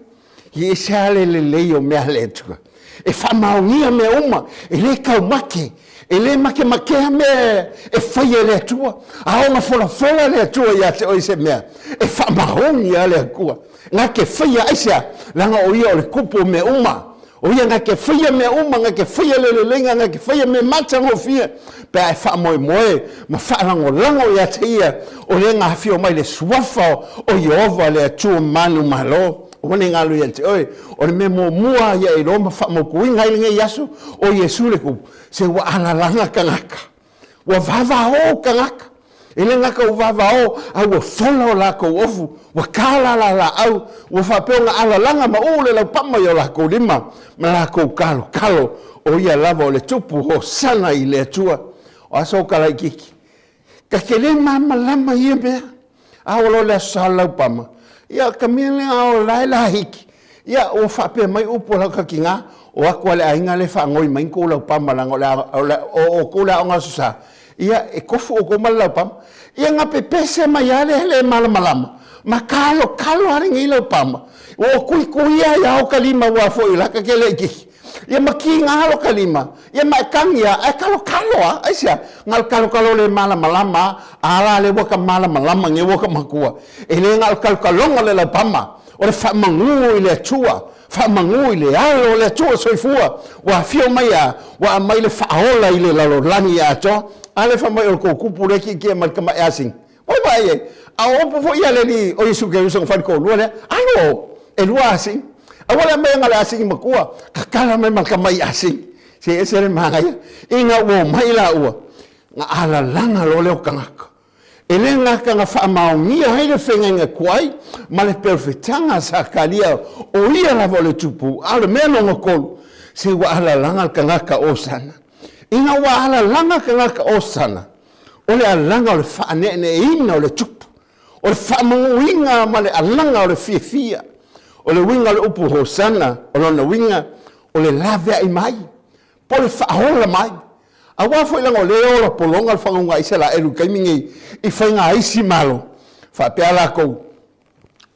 E ese lava le lelei o mea a le Atua. E faamaonia mea uma, e le taumate, e le makemakea mea e faia e le Atua. A ona folafola le Atua ia te oe i se mea, e faamaoni lava le Atua. Na te faia aisea? Leaga o ia o le kupu o mea uma. O ia na te faia mea uma, na te faia le leleiga, na te faia mea matagofie, pe a e faamoemoe ma faalagolago ia te ia, o lea na afio mai le Suafa o Ieova le Atua manumalo. Aua ne i galo ia te oe, o le mea muamua ia e iloa ma faamautuina ai lenei aso, o Iesu le Kupu, se ua alalaga tagata. Ua vavao tagata. E le gata ua vavao, a ua fola o lakou ofu, ua kalala laau, ua faapea ona alalaga ma uu le laupama i o lakou lima ma lakou kalokalo, o ia lava o le tupu hosana i le Atua. O aso o Kalaikiki. Ta te le malamalama i ia mea. A ua loa le Aso Sa o le Laupama, ia ka mea lea o la e lahiki, ia ua faapea mai upu a lau tatigā, o atu a le aiga lea e faanoi mai ni tou laupama leaga o le o le o outou le aoga Aso Sa, ia e tofu outou ma le laupama. Ia na pepese mai lava lea le malamalama, ma kalokalo lava lenei laupama, ua tuituia ai lava ota lima aua foi o la ta te le itiiti. Ia ma kiga lo ka lima, ia ma e kagi a, ae kalokalo a, aisea? Na o le kalokalo le malamalama a, a la lea ua ka malamalama nei ua ka matua. E le na o le kalokaloga o le laupama, o le faamagū i le Atua, faamagū i le alo o le Atua soifua, ua afio mai a, ua aumai le faaola i le lalolagi atoa. A lea fai mai o le tou kupu lea e kiekie mai le tamaeasini. Oi vaai ai, a o upu foi ia a le Alii o Iesu Keriso na fai i le toalua lea, Alo, e lua asini. Aua le aumaia na o le asini matua, tatala mai ma le tamai asini. Se ese le manaia. Ina ua omai laua, na alalaga loa lea o tagata. E le gata na faamaonia ai le feagaiga tuai ma le perofetaga a Sakaria o ia lava o le tupu, a o le mea lona tolu, se ua alalaga le tagata Osana. Ina ua alalaga tagata Osana, o le alaga o le faaneeneeina o le tupu, o le faamanuiga ma le alaga o le fiafia. O le uiga o le upu Hosana, o lona uiga, o le laveai mai, po o le faaola mai. Aua foi leaga o lea e ola pologa le faguga a Isaraelu i le taimi nei i faiga a isi Malo, faapea latou,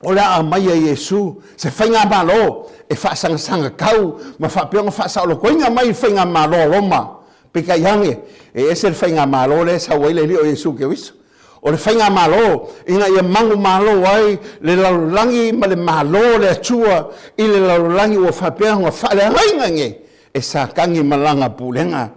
o le a aumaia e Iesu se faigamalo e faasagasagatau ma faapea ona faasaolotoina mai le faigamalo a Roma. Peitai ane, e ese le faigamalo lea e sau ai le Alii o Iesu Keriso. O le faigamalo ina ia manumalo ai le lalolagi ma le Malo o le Atua i le lalolagi ua faapea ona faaleagaina nei e Satani ma lana pulega.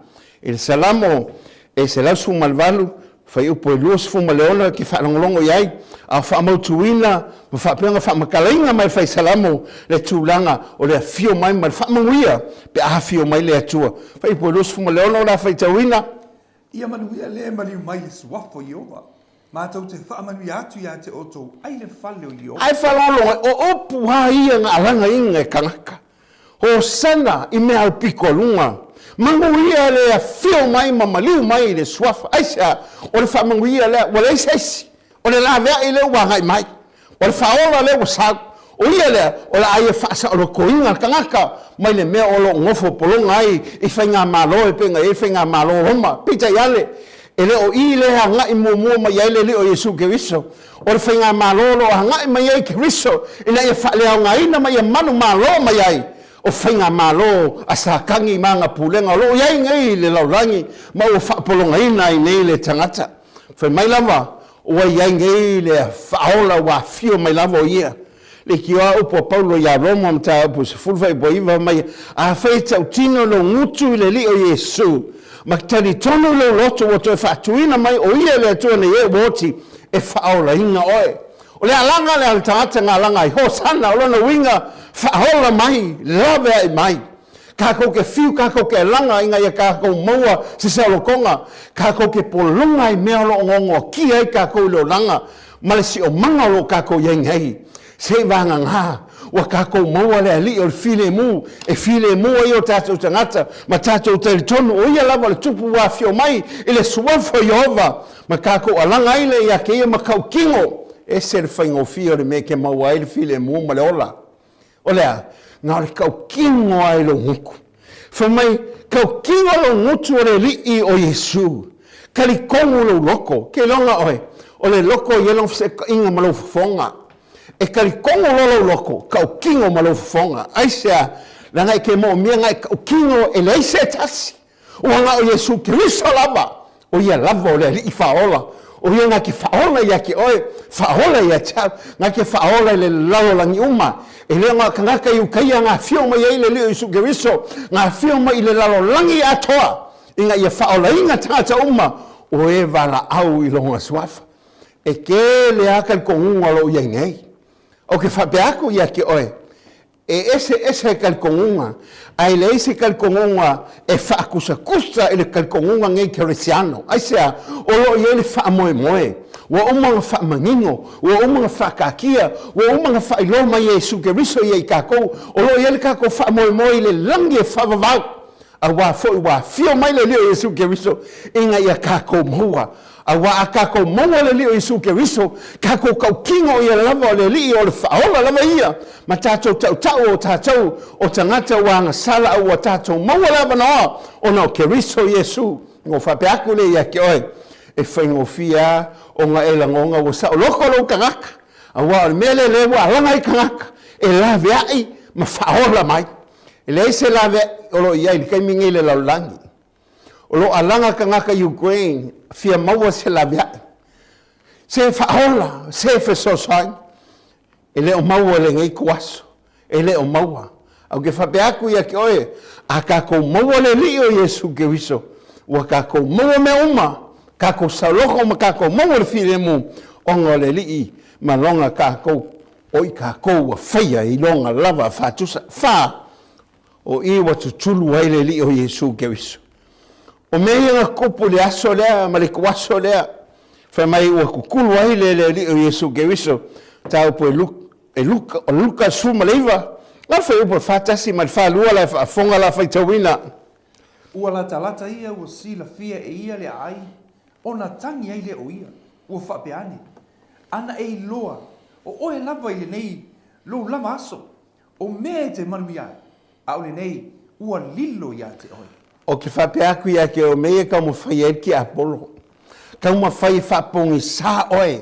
I le Salamo e 118, fuaiupu e 26 e te faalogologo i ai, a o faamautuina ma faapea ona faamatalaina mai e le Fai Salamo le tulaga o le afio mai ma le faamanuia pe a afio mai le Atua. Fuaiupu e 26 o le a faitauina. Ia manuia le maliu mai le suafa o Ieova. Matou te faamanuia atu ia te outou ai le fale o Ieova. Ae faalogologo, o upu a ia na alagaina e tagata? Hosana i mea aupito a luga. Manuia le afio mai ma maliu mai i le Suafa. Aisea? O le faamanuia lea, ua leai se isi. O le laveai lea ua agai mai. O le faaola lea ua sau. O ia lea, o le a ia faasaolotoina le tagata mai le mea o lo o nofo pologa ai i faigamalo e pei ona i ai faigamalo o Roma. Peitai ane, e le o i lea e agai muamua mai ai le Alii o Iesu Keriso. O le faigamalo o lo o agai mai ai Keriso ina ia faaleaogaina ma ia manumalo mai ai o faigamalo a Satani ma ana pulega o lo o i ai nei i le lalolagi ma ua faapologaina ai nei le tagata. Fai mai lava, ua i ai nei le faaola ua afio mai lava o ia. Leitioa upu a Paulo ia Roma mataupu 19 fai mai, Afai e tautino lou gutu i le Alii o Iesu, ma talitonu lou loto ua toe faatuina mai o ia le Atua nei e ua oti e faaolaina oe. O le alaga lea a le tagata na alaga ai, Hosana, o lona uiga, faaola mai, laveai mai. Kākou ke fiu, kākou ke alaga ina ia kākou maua se saolotoga, kākou ke pologa i mea o lo o gogoakia ai kākou i le olaga ma le siomaga o lo o kākou i ai nei. Seiavagagā, ua kākou maua le Alii o le filemu e filemu ai o tātou tagata ma tātou talitonu o ia lava o le Tupu ua afio mai i le Suafa o Ieova ma kākou alaga ai lea iā kēia makaukino. Ese le faigofie o le mea e ke maua ai le filemu ma le ola. O le a? Na o le tautino lava i lou gutu. Fai mai, tautino lou gutu o le Alii o Iesu. Talitonu lou loto. Ke iloga oe, o le loto e i ai lona fesootaiga ma lou fofoga. E talitonu loa lou loto, tautino ma lou fofoga. Aisea? Leaga e te moomia na e tautino e leai se tasi. Ua na o Iesu Keriso lava, o ia lava o le Alii Faaola, o ia na te faaola ia te oe, faaola ia te au, na te faaola i le lalolagi uma. E le o na tagata i Ukaia na afio mai ai le Alii o Iesu Keriso, na afio mai i le lalolagi atoa, ina ia faaolaina tagata uma o e valaau i lona suafa. E tele lava talitonuga o lo o i ai nei. Ou te faapea atu ia te oe, E eseese talitonuga, ae leai se talitonuga e faakusatusa i le talitonuga nei kerisiano. Aisea? O lo o i ai le faamoemoe. Ua uma ona faamanino, ua uma ona faataatia, ua uma ona faailoa mai e Iesu Keriso ia i tatou, o lo o i ai le tatou faamoemoe i le lagi e faavavau. Aua foi ua afio mai le Alii o Iesu Keriso ina ia tatou maua. Aua a tatou maua le Alii o Iesu Keriso, tatou tautino o Ia lava o le Alii o le Faaola lava Ia, ma tatou tautau o tatou o tagata ua agasala a ua tatou maua le avanoa ona o Keriso Iesu. Ona ou faapea atu lea ia te oe, e faigofie lava ona e lagona ua saoloto lou tagata, aua o le mea lea lea ua alaga ai tagata e laveai ma faaola mai. E leai se laveai o lo o i ai i le taimi nei i le lalolagi. O lo o alaga tagata i Ukraine fia maua se laveai, se faaola, se fesoasoani. E le o maua i lenei ituaso, e le o maua. Ae ou te faapea atu ia te oe, a tatou maua le Alii o Iesu Keriso, ua tatou maua mea uma. Kakou saoloto ma kakou maua le filemu ona o le Alii ma lona kakou o i kakou ua faia i lona lava faatusa. Fa, o i ua tutulu ai le Alii o Iesu Keriso. O mea ia na tutupu i le aso lea ma le ituaso lea, fai mai ua tutulu ai le le Alii o Iesu Keriso, mataupu e Luka, e Luka, o Luka 19, na le fuaiupu e 41 ma le 42 la e faafofoga la faitauina. Ua latalata ia ua silafia e ia le aai, ona tagi ai lea o ia, ua faapea ane, Ana e iloa, o oe lava i lenei lou lava aso, o mea e te manuia ai, a o lenei ua lilo ia te oe. Ou te faapea atu ia te oe, mea ia e taumafai ai le tiapolo, taumafai e faapogisā oe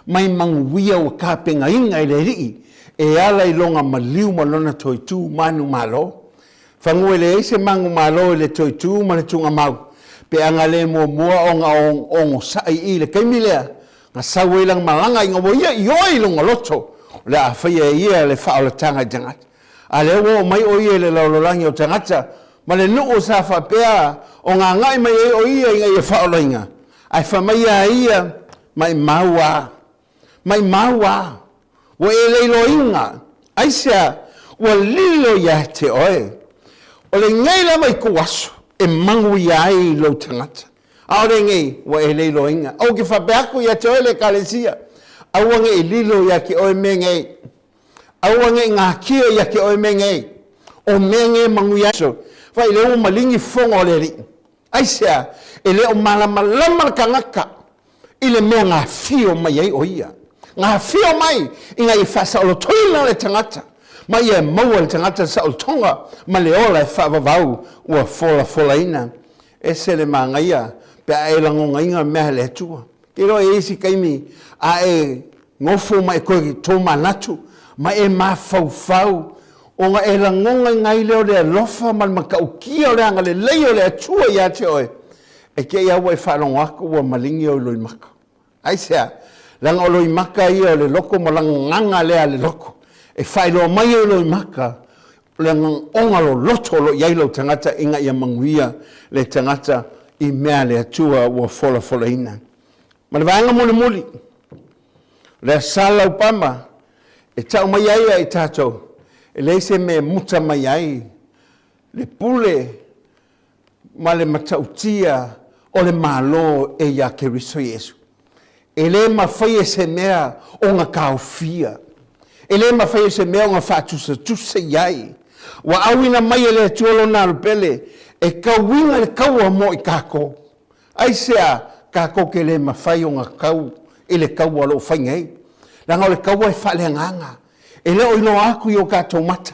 mai manuia ua tapenaina e le Alii e ala i lona maliu ma lona toitū manumalo. Fanua e leai se manumalo i le toitū ma le tuugamau, pe ana le muamua ona onosai i le taimi lea na sau ai lana malaga ina ua ia ioe i lona loto o le a faia e ia le faaolataga i tagata. A lea ua oo mai o ia i le lalolagi o tagata ma le nuu sa faapea ona agai mai ai o ia ina ia faaolaina, ae fai mai ia ia, Maimau a! Maimau a! Ua e leiloaina, aisea ua lilo ia te oe? O lenei lava ituaso e manuia ai lou tagata. Aole nei ua e leiloaina. Ou te faapea atu ia te oe le Ekalesia, aua ne i lilo ia te oe mea nei. Aua ne i gatia ia te oe mea nei. O mea nei e manuia ai. Vaai, lea ua maligi fofoga o le Alii. Aisea? E le o malamalama le tagata i le mea na afio mai ai o ia. Na afio mai ina ia faasaolotoina le tagata, ma ia maua e le tagata le saolotoga ma le ola e faavavau ua folafolaina. Ese le manaia pe a e lagonaina mea a le Atua. Te iloa e i ai isi taimi a e nofo ma e toe tomanatu ma e mafaufau ona e lagonaina ai lea o le alofa ma le matautia o le agalelei o le Atua ia te oe, e te i lava ua e faalogo atu ua maligi ou loimaka. Aisea? Leaga o loimaka ia o le loto ma laganaga lea a le loto e faailoa mai ai loimaka o le agaoga loloto o lo o i ai lou tagata ina ia manuia le tagata i mea a le Atua ua folafolaina. Ma le vaega mulimuli, o le Asa Laupama e tau mai ai ia i tatou, e leai se mea e muta mai ai le pule ma le matautia o le Malo e iā Keriso Iesu. E le mafai e se mea ona taofia. E le mafai e se mea ona faatusatusa i ai. Ua auina mai e le Atua Lona Alo Pele e tauina le taua mo i tatou. Aisea tatou te le mafai ona tau i le taua o lo o fai nei? Leaga o le taua e faaleagaga. E le o iloa atu i o tatou mata,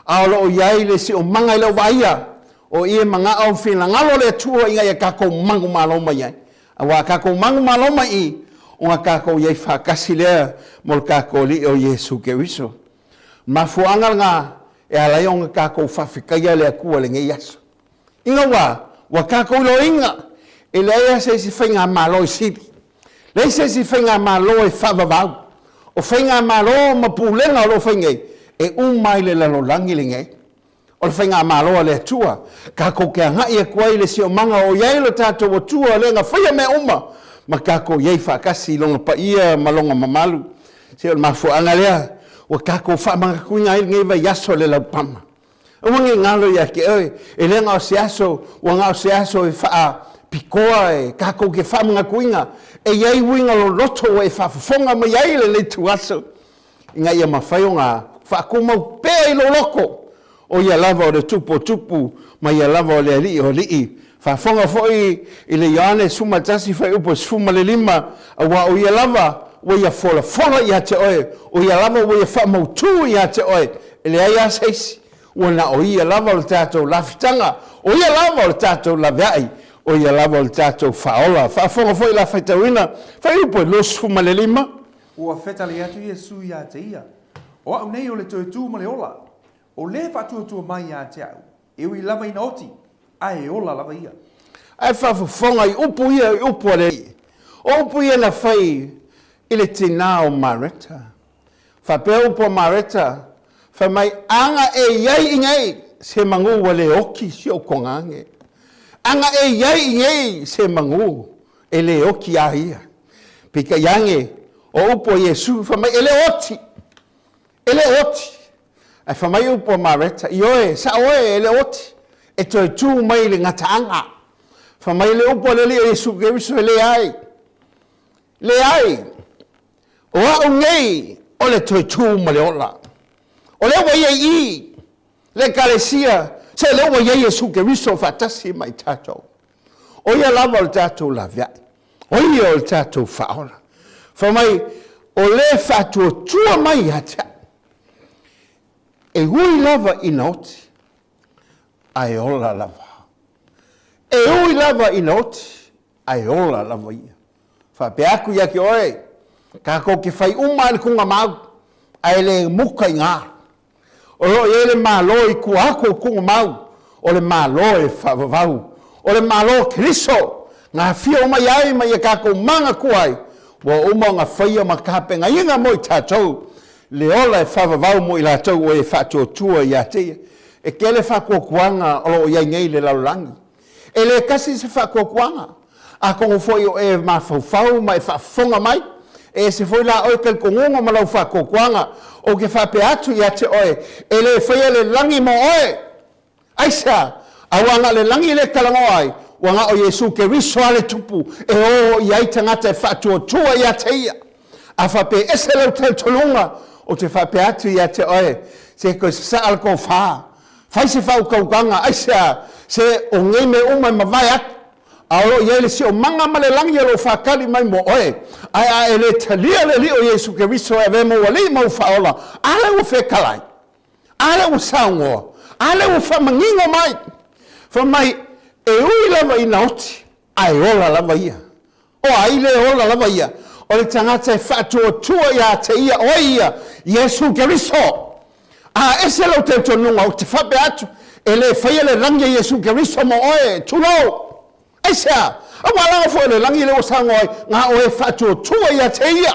a o lo o i ai le siomaga e le o vaaia, o i e manao finagalo le Atua ina ia tatou manumalo mai ai. Aua a tatou manumalo mai i, ona tatou i ai faatasi lea mo le tatou Alii o Iesu Keriso. O le mafuaaga lena e ala ai ona tatou faafetaia le Atua i lenei aso. Ina ua, ua tatou iloaina, e leai lava se isi faigamalo e sili, leai se isi faigamalo e faavavau. O faigamalo ma pulega o lo o fai nei, e uma ai le lalolagi lenei. O le faigamalo a le Atua, tatou te agai atu ai i le siomaga o i ai lo tatou Atua lea na faia mea uma, ma tatou i ai faatasi i Lona paia ma Lona mamalu. Se o le mafuaaga lea ua tatou faamanatuina ai lenei vaiaso i le laupama. Aua ne i galo ia te oe, e le na o se aso, ua na o se aso e faapitoa e tatou te faamanatuina, e i ai uiga loloto ua e faafofoga mai ai i lenei ituaso, ina ia mafai ona faatumau pea i lou loto, o ia lava o le Tupu o tupu, ma ia lava o le Alii o alii. Faafofoga foi i le Ioane 11 fuaiupu 15, aua o ia lava ua ia folafola ia te oe, o ia lava ua ia faamautu ia te oe, e leai lava se isi, ua na o ia lava o le tatou lafitaga, o ia lava o le tatou laveai, o ia lava o le tatou faaola. Faafofoga foi la faitauina fuaiupu e 25. Ua fetalai atu Iesu ia te ia, O au nei o le toe tu ma le ola, o le faatuatua mai ia te au, E ui lava ina oti, a e ola lava ia. Ae faafofoga i upu ia, i upu a le Alii. O upu ia na fai i le tinā o Mareta. Faapea upu a Mareta, fai mai, Aga e i ai i nei se magū ua le oti si ou togaage. Aga e i ai i nei se magū. E le oti a ia. Peitai ane, o upu a Iesu, fai mai, e le oti, e le oti. Ae fai mai upu a Mareta, Ioe, sao oe, e le oti, e toe tu mai i le gataaga. Fai mai le upu a le Alii o Iesu Keriso, e leai, leai, o au nei o le toe tu ma le ola. O lea ua ia i i, le Ekalesia, se lea ua i ai Iesu Keriso faatasi ma i tatou. O ia lava o le tatou laveai, o ia o le tatou faaola. Fai mai, o le faatuatua mai ia te au, e ui lava ina oti, ae ola lava. E ui lava ina oti, ae ola lava ia. Faapea atu ia te oe, tatou te fai uma i le tugamau, ae le muta i ina. O lo o i ai le Malo i tua atu o tugamau, o le Malo e faavavau, o le Malo o Keriso, na afio mai ai ma ia tatou manatua ai, ua uma ona faia ma tapenaina mo i tatou le ola e faavavau mo i latou o e faatuatua ia te ia. E tele faatuatuaga o lo o i ai nei i le lalolagi. E le tasi se faatuatuaga. Atonu foi o e mafaufau ma e faafofoga mai, e ese foi la oe talitonuga ma lau faatuatuaga. Ou te faapea atu ia te oe, e le faia le lagi mo oe. Aisea? Aua na o le lagi lea e talanoa ai, ua na o Iesu Keriso lava le Tupu e o i ai tagata e faatuatua ia te ia. A faapea e ese lau talitonuga, ou te faapea atu ia te oe, se toe sasaa le tofa, Fai se faautautaga, aisea, se o nei mea uma e mavae atu, a o lo o i ai le siomaga ma le lagi o lo o faatali mai mo oe. Ae a e le talia le Alii o Iesu Keriso e avea mou Alii ma ou Faaola, a lea ua fetalai? A lea ua saunoa? A lea ua faamanino mai? Fai mai, e ui lava ina oti, ae ola lava ia. O ai le ola lava ia? O le tagata e faatuatua ia te ia, o ai ia? Iesu Keriso. A ese lou talitonuga, ou te faapea atu, e le faia le lagi a Iesu Keriso mo oe, tulou. Aisea? Aua laga foi o le lagi lea ua saunoa ai, na oe e faatuatua ia te ia.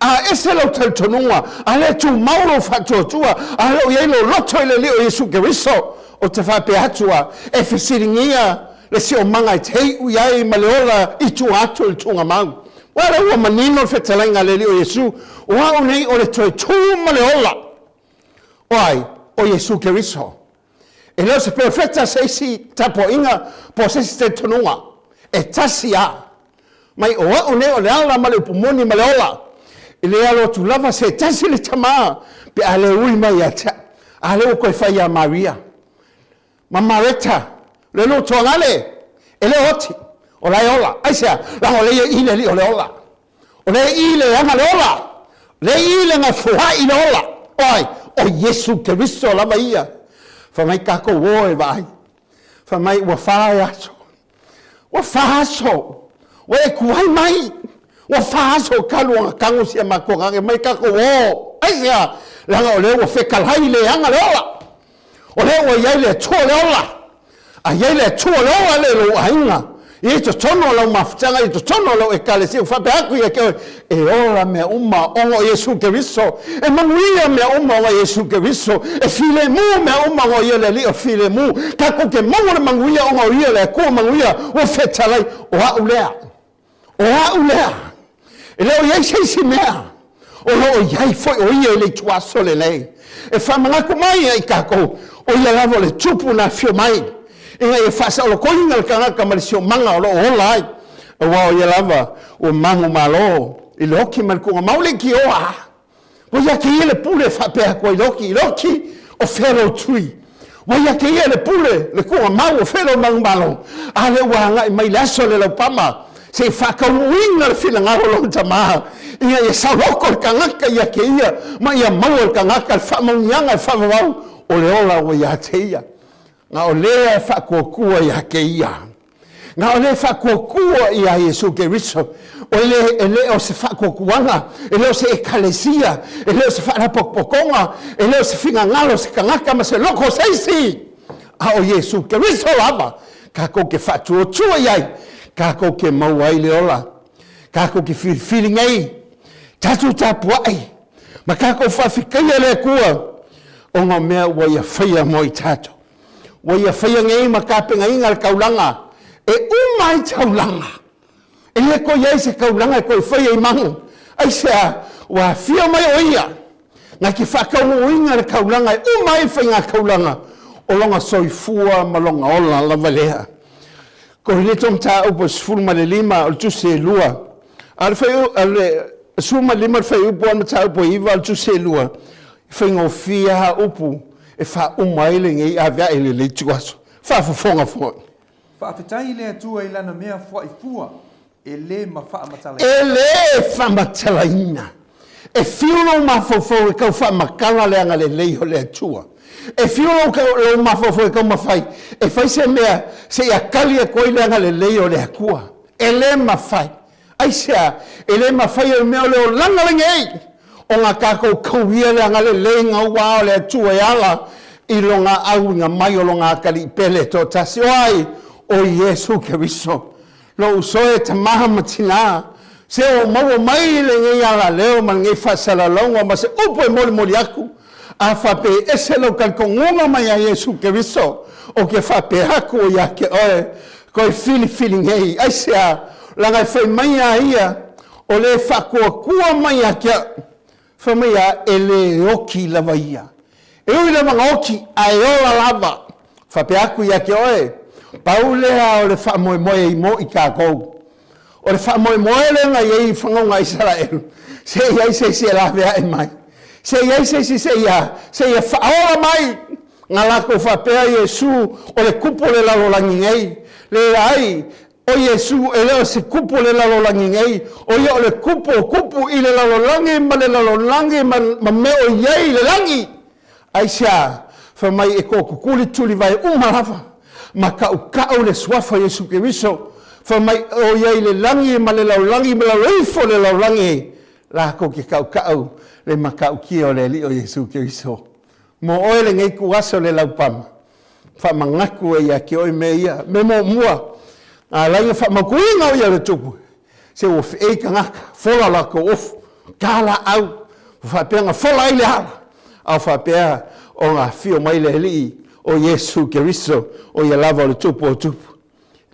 A ese lou talitonuga, a le tumau lou faatuatua, a le o i ai lou loto i le Alii o Iesu Keriso, ou te faapea atu a, e fesiligia le siomaga e te iu i ai ma le ola i tua atu o le tuugamau. Aua lea ua manino le fetalaiga a le Alii o Iesu, o au nei o le toe tu ma le ola. O ai? O Iesu Keriso. E le o se perofeta se isi tapuaiga po o se isi talitonuga. E tasi a. Mai o au nei o le ala ma le upu moni ma le ola. E le alo atu lava se tasi le tama pe a le ui mai ia te au. A lea ua toe fai ia Maria ma Mareta le lua tuagale e le oti o la e ola. Aisea? Leaga o lea ia i le alii o le ola. O lea i le aga le ola, lea i le gafoai le ola. O ai? O Iesu Keriso lava ia. Fai mai tatou o e vaai. Fai mai ua fa e aso. Ua fa aso. Ua e tuai mai. Ua fa aso talu ona tago si a matou agaga mai tatou o. Aisea? Leaga o lea ua fetalai le aga le ola. O lea ua i ai le Atua o le ola. A i ai le Atua o le ola lea i lou aiga, i totonu o lau mafutaga, i totonu o lau Ekalesia, ua faapea atu ia te oe, e ola mea uma ona o Iesu Keriso. E manuia mea uma ona o Iesu Keriso. E filemu mea uma ona o Ia le Alii o le filemu. Tatou te maua le manuia ona o Ia le Atua manuia. Ua fetalai, o au lea. O au lea, e le o i ai se isi mea, o lo o i ai foi o ia i le ituaso lenei, e faamanatu mai ia i tatou, o ia lava o le Tupu na afio mai, ina ia faasaolotoina le tagata ma le siomaga o lo o ola ai, aua o ia lava ua manumalo i le oti ma le tuugamau le itioa. Ua ia te ia le pule e faapea atu ai Loki, Loki, o fea lou tui? Ua ia te ia le pule, le tuugamau, o fea lou manumalo? A lea ua agai mai le aso le laupama, se i faataunuuina le finagalo o lona tama, ina ia saoloko le tagata ia te ia, ma ia maua le tagata le faamauniaga e faavavau o le ola ua ia te ia. Na o lea e faatuatua ia te ia. Na o le faatuatua ia Iesu Keriso, o le, e le o se faatuatuaga, e le o se ekalesia, e le o se faalapotopotoga, e le o se finagalo o se tagata ma se loko o se isi, a o Iesu Keriso lava tatou te faatuatua i ai, tatou te maua ai le ola. Tatou te filifili nei, tatou tapuai, ma tatou faafetaia le Atua, ona o mea ua Ia faia mo i tatou. Ua ia faia nei ma tapenaina le taulaga e uma ai taulaga. E le toe i ai se taulaga e toe faia i magu. Aisea? Ua afio mai o Ia, na te faataunuuina le taulaga e uma ai le faigataulaga o lona soifua ma lona ola lava lea. Korinito mataupu e 15 o le tusi e lua. A o le fai, o le 15 o le fuaiupu a le mataupu e 9 o le tusi e lua, e faigofie lava upu e faauma ai lenei aveae i lenei ituaso. Faafofoga foi. Faafetai i le Atua i Lana mea fuaifua e le ma faamatalaina. E le faamatalaina. E fiu lou mafaufau e tau faamatala le agalelei o le Atua. E fiu lou, lou mafaufau e taumafai e fai se mea seia tali atu ai le agalelei o le Atua. E le mafai. Aisea? E le mafai o le mea o le olaga lenei ona tatou tauia le agalelei gauā o le Atua e ala i Lona auina mai o Lona Atalii pele toatasi. O ai? O Iesu Keriso. Lou uso e, tama ma tina, se ua maua mai lenei alaleo ma lenei faasalalauga ma se upu e molimoli atu, a faapea e ese lou talitonuga mai ia Iesu Keriso, ou te faapea atu ia te oe, Toe filifili nei. Aisea? Leaga e fai mai a ia, o le faatuatua mai ia te au, fai mai a, e le oti lava ia. E ui lava na oti, ae ola lava. Faapea atu ia te oe, pau lea o le faamoemoe i mo i tatou. O le faamoemoe lea na i ai i fanauga a Isaraelu, se i ai se isi e laveai mai. Se i ai se isi seia, seia faaola mai. Na latou faapea Iesu o le kupu o le lalolagi nei. Leai, o Iesu e le o se kupu o le lalolagi nei, o ia o le kupu o kupu i le lalolagi ma le lalolagi ma, ma mea o i ai i le lagi. Aisea? Fai mai e toatutuli tulivae uma lava, ma tautau le Suafa o Iesu Keriso, fai mai o i ai i le lagi ma le lalolagi ma lalo ifo o le lalolagi, latou te tautau le matautia o le Alii o Iesu Keriso. Mo oe lenei ituaso le laupama, faamanatu ai ia te oe mea ia. Mea muamua, na ala ai ona faamautuina o ia o le tupu, se ua feei tagata, fola latou ofu, ta laau, ua faapea ona fola ai le ala, a ua faapea ona afio mai le Alii o Iesu Keriso, o ia lava o le Tupu o tupu.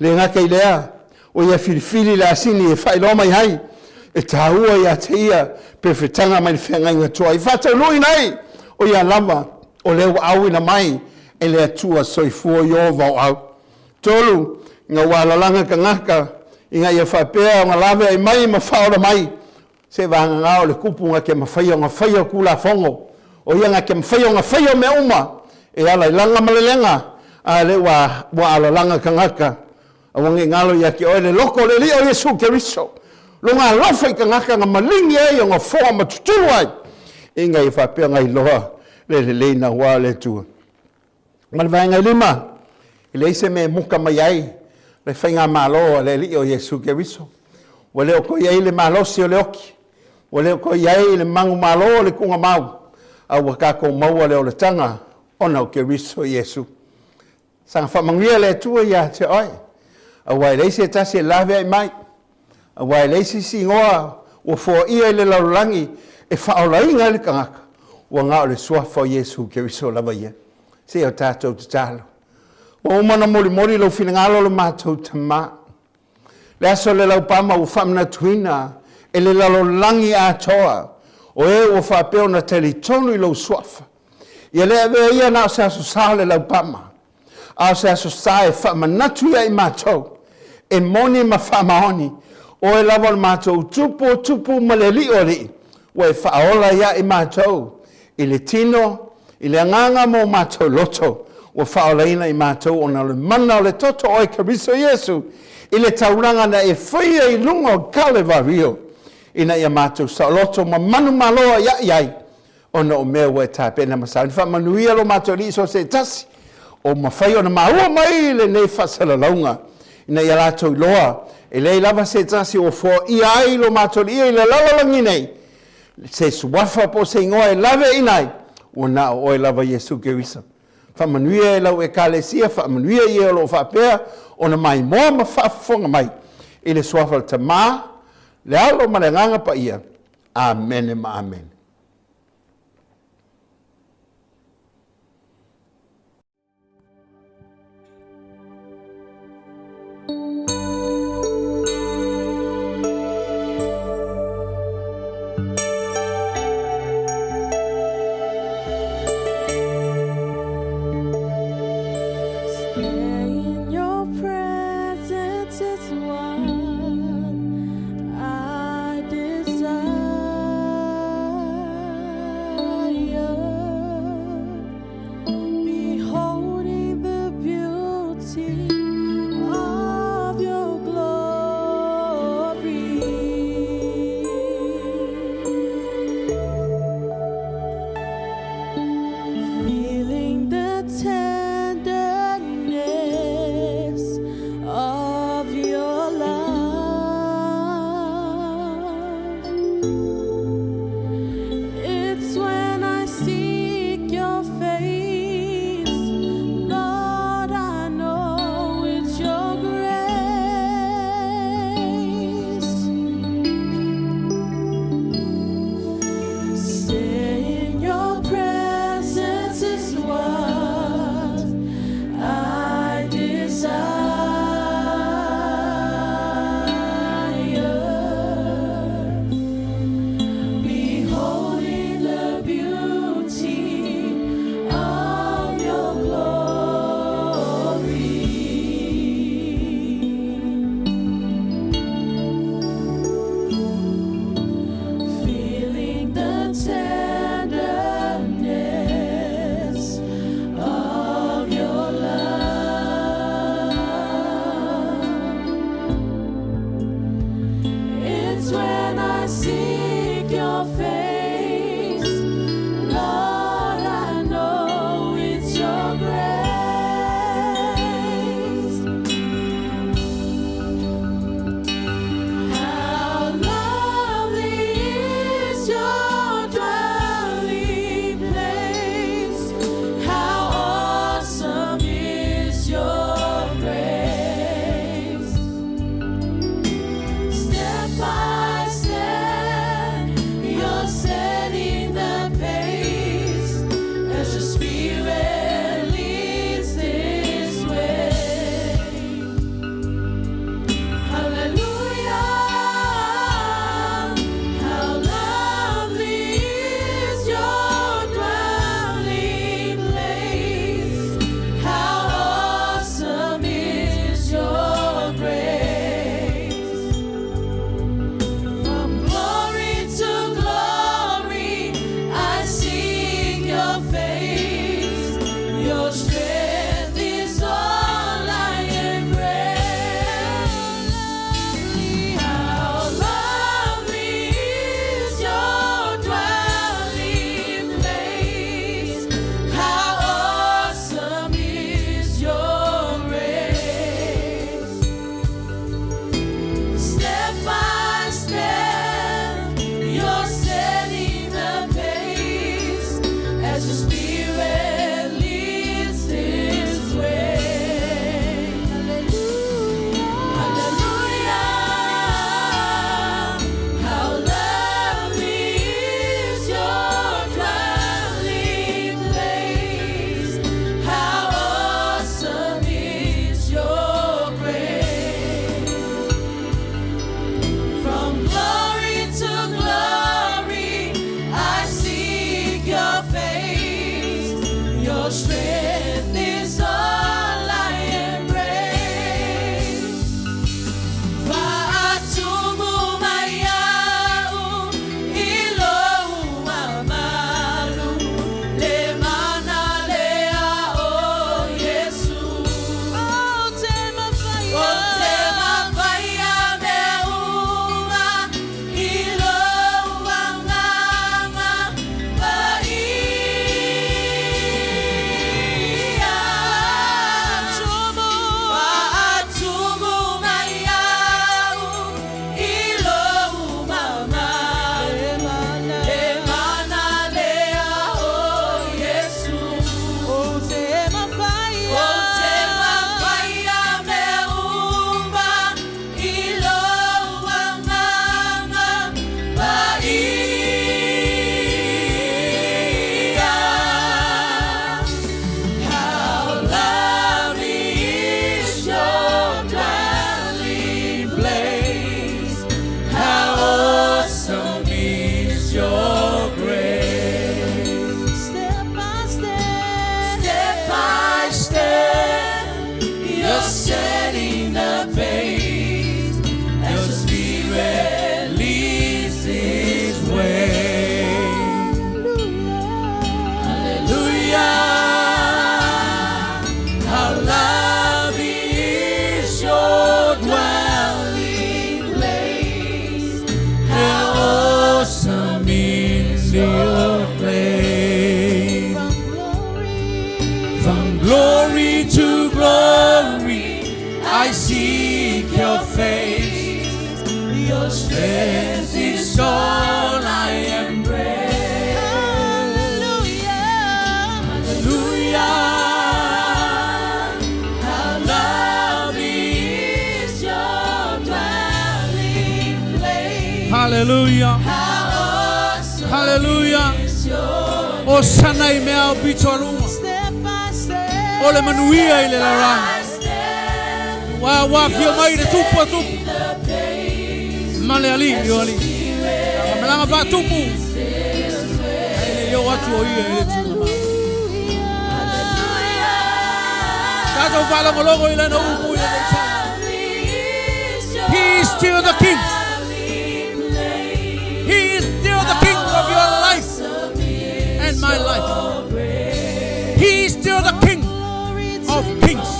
Le gata i lea, o ia filifili le asini e faailoa mai ai, e taua ia te ia pefetaga mai le feagaiga tuai. Faataunuuina ai, o ia lava o lea ua auina mai e le Atua soifua Ieova o au. 3, ina ua alalaga tagata ina ia faapea ona laveai mai ma faaola mai, Se vagana o le kupu na te mafaia ona faia o Tulafono, o ia na te mafaia ona faia o mea uma e ala i lana malelega, a lea ua, ua alalaga tagata. Aua ne i galo ia te oe le loto o le Alii o Iesu Keriso, lona alofa i tagata na maligi ai ona foa ma tutulu ai, ina ia faapea ona iloa le lelei naua o le Atua. Ma le vaega e lima, e leai se mea e muka mai ai le faigamalo a le Alii o Iesu Keriso. Ua le o toe i ai le malosi o le oki, ua le o toe i ai le manumalo o le tuugamau, a ua tatou maua le olataga ona o Keriso Iesu. Saga faamanuia le Atua ia te oe, aua e leai se tasi e laveai mai, aua e leai se isi igoa ua foaia i le lalolagi e faaolaina ai le tagata, ua na o le Suafa o Iesu Keriso lava ia. Se i o tatou tatalo. Ua uma ona molimoli lou finagalo lo matou Tama. Le aso o le laupama ua faamanatuina e le lalolagi atoa o e ua faapea ona talitonu i lou Suafa. Ia le avea ia na o se aso sa o le laupama, a o se aso sa e faamanatu ia i matou, e moni ma faamaoni, oe lava o le matou Tupu o tupu ma le Alii o alii, ua e faaola ia i matou i le tino, i le agaga ma o matou loto, ua faaolaina i matou ona o le mana o le toto oe Keriso Iesu, i le taulaga na e faia i luga o Kalevario, ina ia matou saoloto ma manumalo aiai ai, ona o mea ua e tapena ma sauni. Faamanuia lo matou Alii so o se tasi o mafai ona maua mai lenei faasalalauga, ina ia latou iloa e leai lava se tasi ua foaia ai lo matou Alii i le lalolagi nei, se suafa po o se igoa e laveaiina ai, ua na o oe lava Iesu Keriso. Faamanuia e lau Ekalesia, faamanuia i e o lo o faapea ona maimoa ma faafofoga mai i le suafa o le Tama, le Alo ma le Agaga Paia. Amene ma amene. Stay in your presence is what I desire. Beholding the beauty of your glory. Feeling the tenderness of your love. It's when I seek your face, Lord, I know it's your grace. Stay in your presence is what I desire. Beholding the beauty of your glory. Feeling the tenderness of your love. It's when I seek your face, Lord, I know it's your grace. How lovely is your dwelling place? How awesome is your grace? Step by step, your Hallelujah. How awesome Hallelujah. is your O sana i mea o pito alunga. Step by step, O le manuia i le lalolagi. I stand Ua ua fio mai le tupu a tupu. the pace. Ma le alii o alii. Malaga faatupu. Ai le io atu o ia i le tuna ma. Tatou faalogologo i lana upu i le Is your He is still the king. He is still the king of your life and my life. He is still the king of kings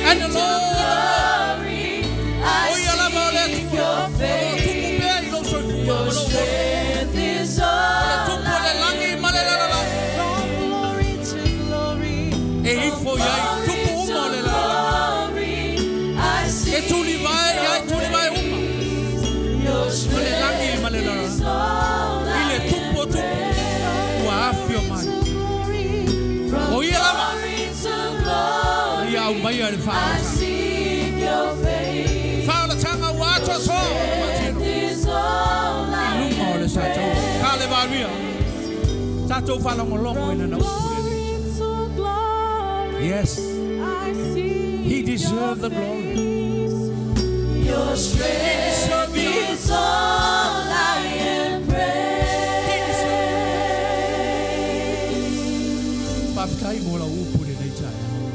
and the Lord of lords. glory. I O ia lava o le seek Atua. your O lo o tupu face. pea i lou soifua ma Your lou ola. strength is O le all tupu o le lagi ma le lalolagi. from glory to glory. E ifo i ai tupu uma o le lalolagi. glory. I E seek tulivae i ai tulivae uma. your Ma le lagi strength ma le lalolagi. is all I le tupu o tupu. Ua afio mai. To glory, O ia lava. glory to glory. Ia aumaia le I faaolataga. seek your face. Faaolataga ua atoatoa o le faatino. Is all I I luma o le sataua. Ka le valuia. Tatou faalogologo i lana upu lenei. to glory. Yes. I see He deserved the glory. Your He strength deserved the honor. is all I He embrace. Faafetai mo lau upu lenei taeao.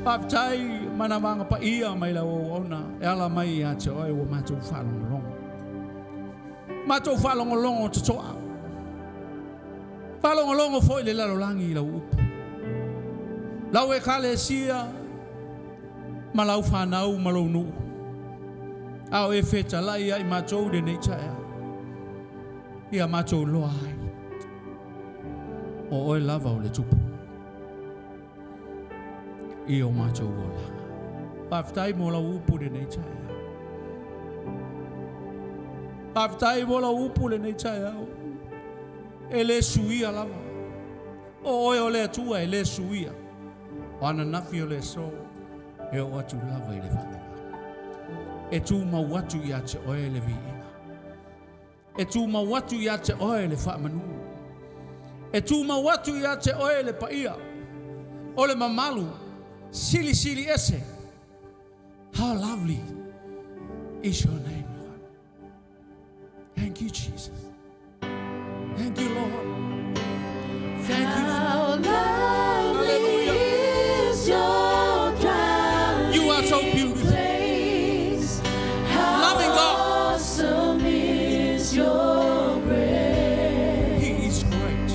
Faafetai manavaga paia mai lau auauna e ala mai ia te oe ua matou faalogologo. Matou faalogologo totoa. Faalogologo foi le lalolagi i lau upu. Lau ekalesia ma lau fanau ma lou nuu. A o e fetalai ai matou lenei taeao. Ia matou loa ai. O oe lava o le tupu. I o matou olaga. Faafetai mo lau upu lenei taeao. Faafetai mo lau upu lenei taeao. E le suia lava. O oe o le Atua e le suia. O ananafi o le aso. E oo atu lava i le faavavau. E tumau atu ia te oe le viiga. E tumau atu ia te oe le faamanu. E tumau atu ia te oe le paia. O le mamalu. Silisili ese. How lovely is your name, Lord. Thank you, Jesus. Thank you, Lord. Thank you. How lovely Hallelujah. is your dwelling You are so beautiful. place. How Loving God. awesome is your grace. He is great.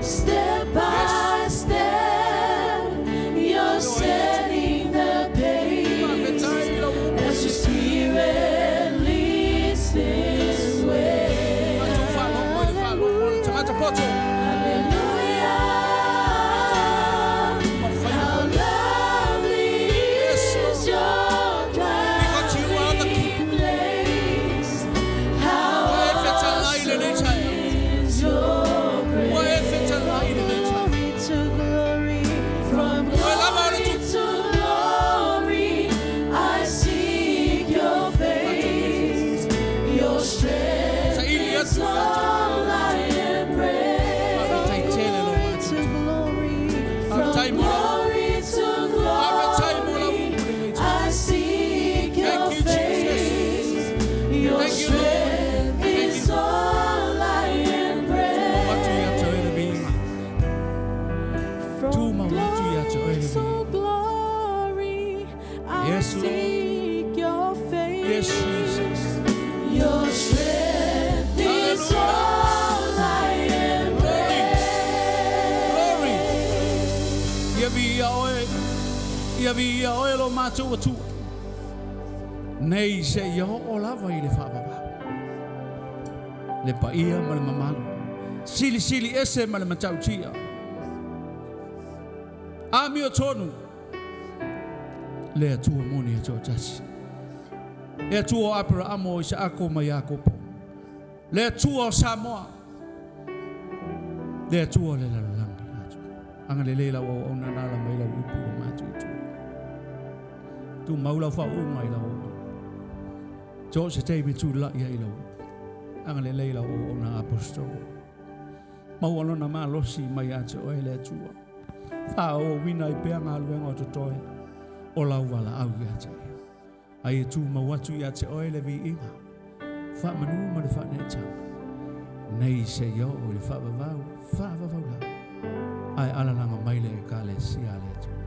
Step by step, you're setting the pace Faafetai lau upu. as your spirit leads this way. Matou faalogo i le faalogo o le tagata poto. Hallelujah. How lovely Yes, is your Because you are the dwelling place. How Ua e fetalai lenei taeao. is your grace. Ua e fetalai lenei taeao. Glory to glory. From Oe lava o le glory tupu. to glory, I seek your face. Your strength Saili is atu ia te all I embrace. Faafetai tele lau Glory to glory. Faafetai From mo lau glory to Faafetai mo lau glory, upu lenei taeao. I seek your Thank you, Jesus. face. Your Thank you, Lord. strength Thank is you. all I embrace. Atu ia te oe le viiga. From Tumau atu ia te oe le to viiga. glory, I Yes, Lord. seek your face. Yes, Jesus. Your strength is Hallelujah. all I embrace. Glory. Ia viia oe. Ia viia oe lo matou Atua. Nei seia oo lava i le faavavau. Le paia ma le mamalu. Silisili ese ma le matautia. Amio tonu. Le Atua moni e toatasi. Le Atua o Aperaamo o Isaako ma Iakopo. Le Atua o Samoa. Le Atua o le lalolagi. Agalelei lau auauna na ala mai lau upu lo matou i tua. Tumau lau faauuga i lau auauna. Te oo se taimi e tulai ai lau agalelei i lau auauna aposetolo. Maua lona malosi mai ia te oe le Atua. Faaauauina ai pea galuega o totoe o lau valaau ia te ia. A ia tumau atu ia te oe le viiga, faamanu ma le faaneetaga, nei seia oo i le faavavau, faavavau lava, ae alalaga mai le Ekalesia a le Atua.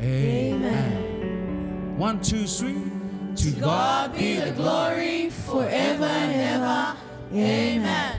Amen. One, two, three. To God be the glory forever and ever. Amen.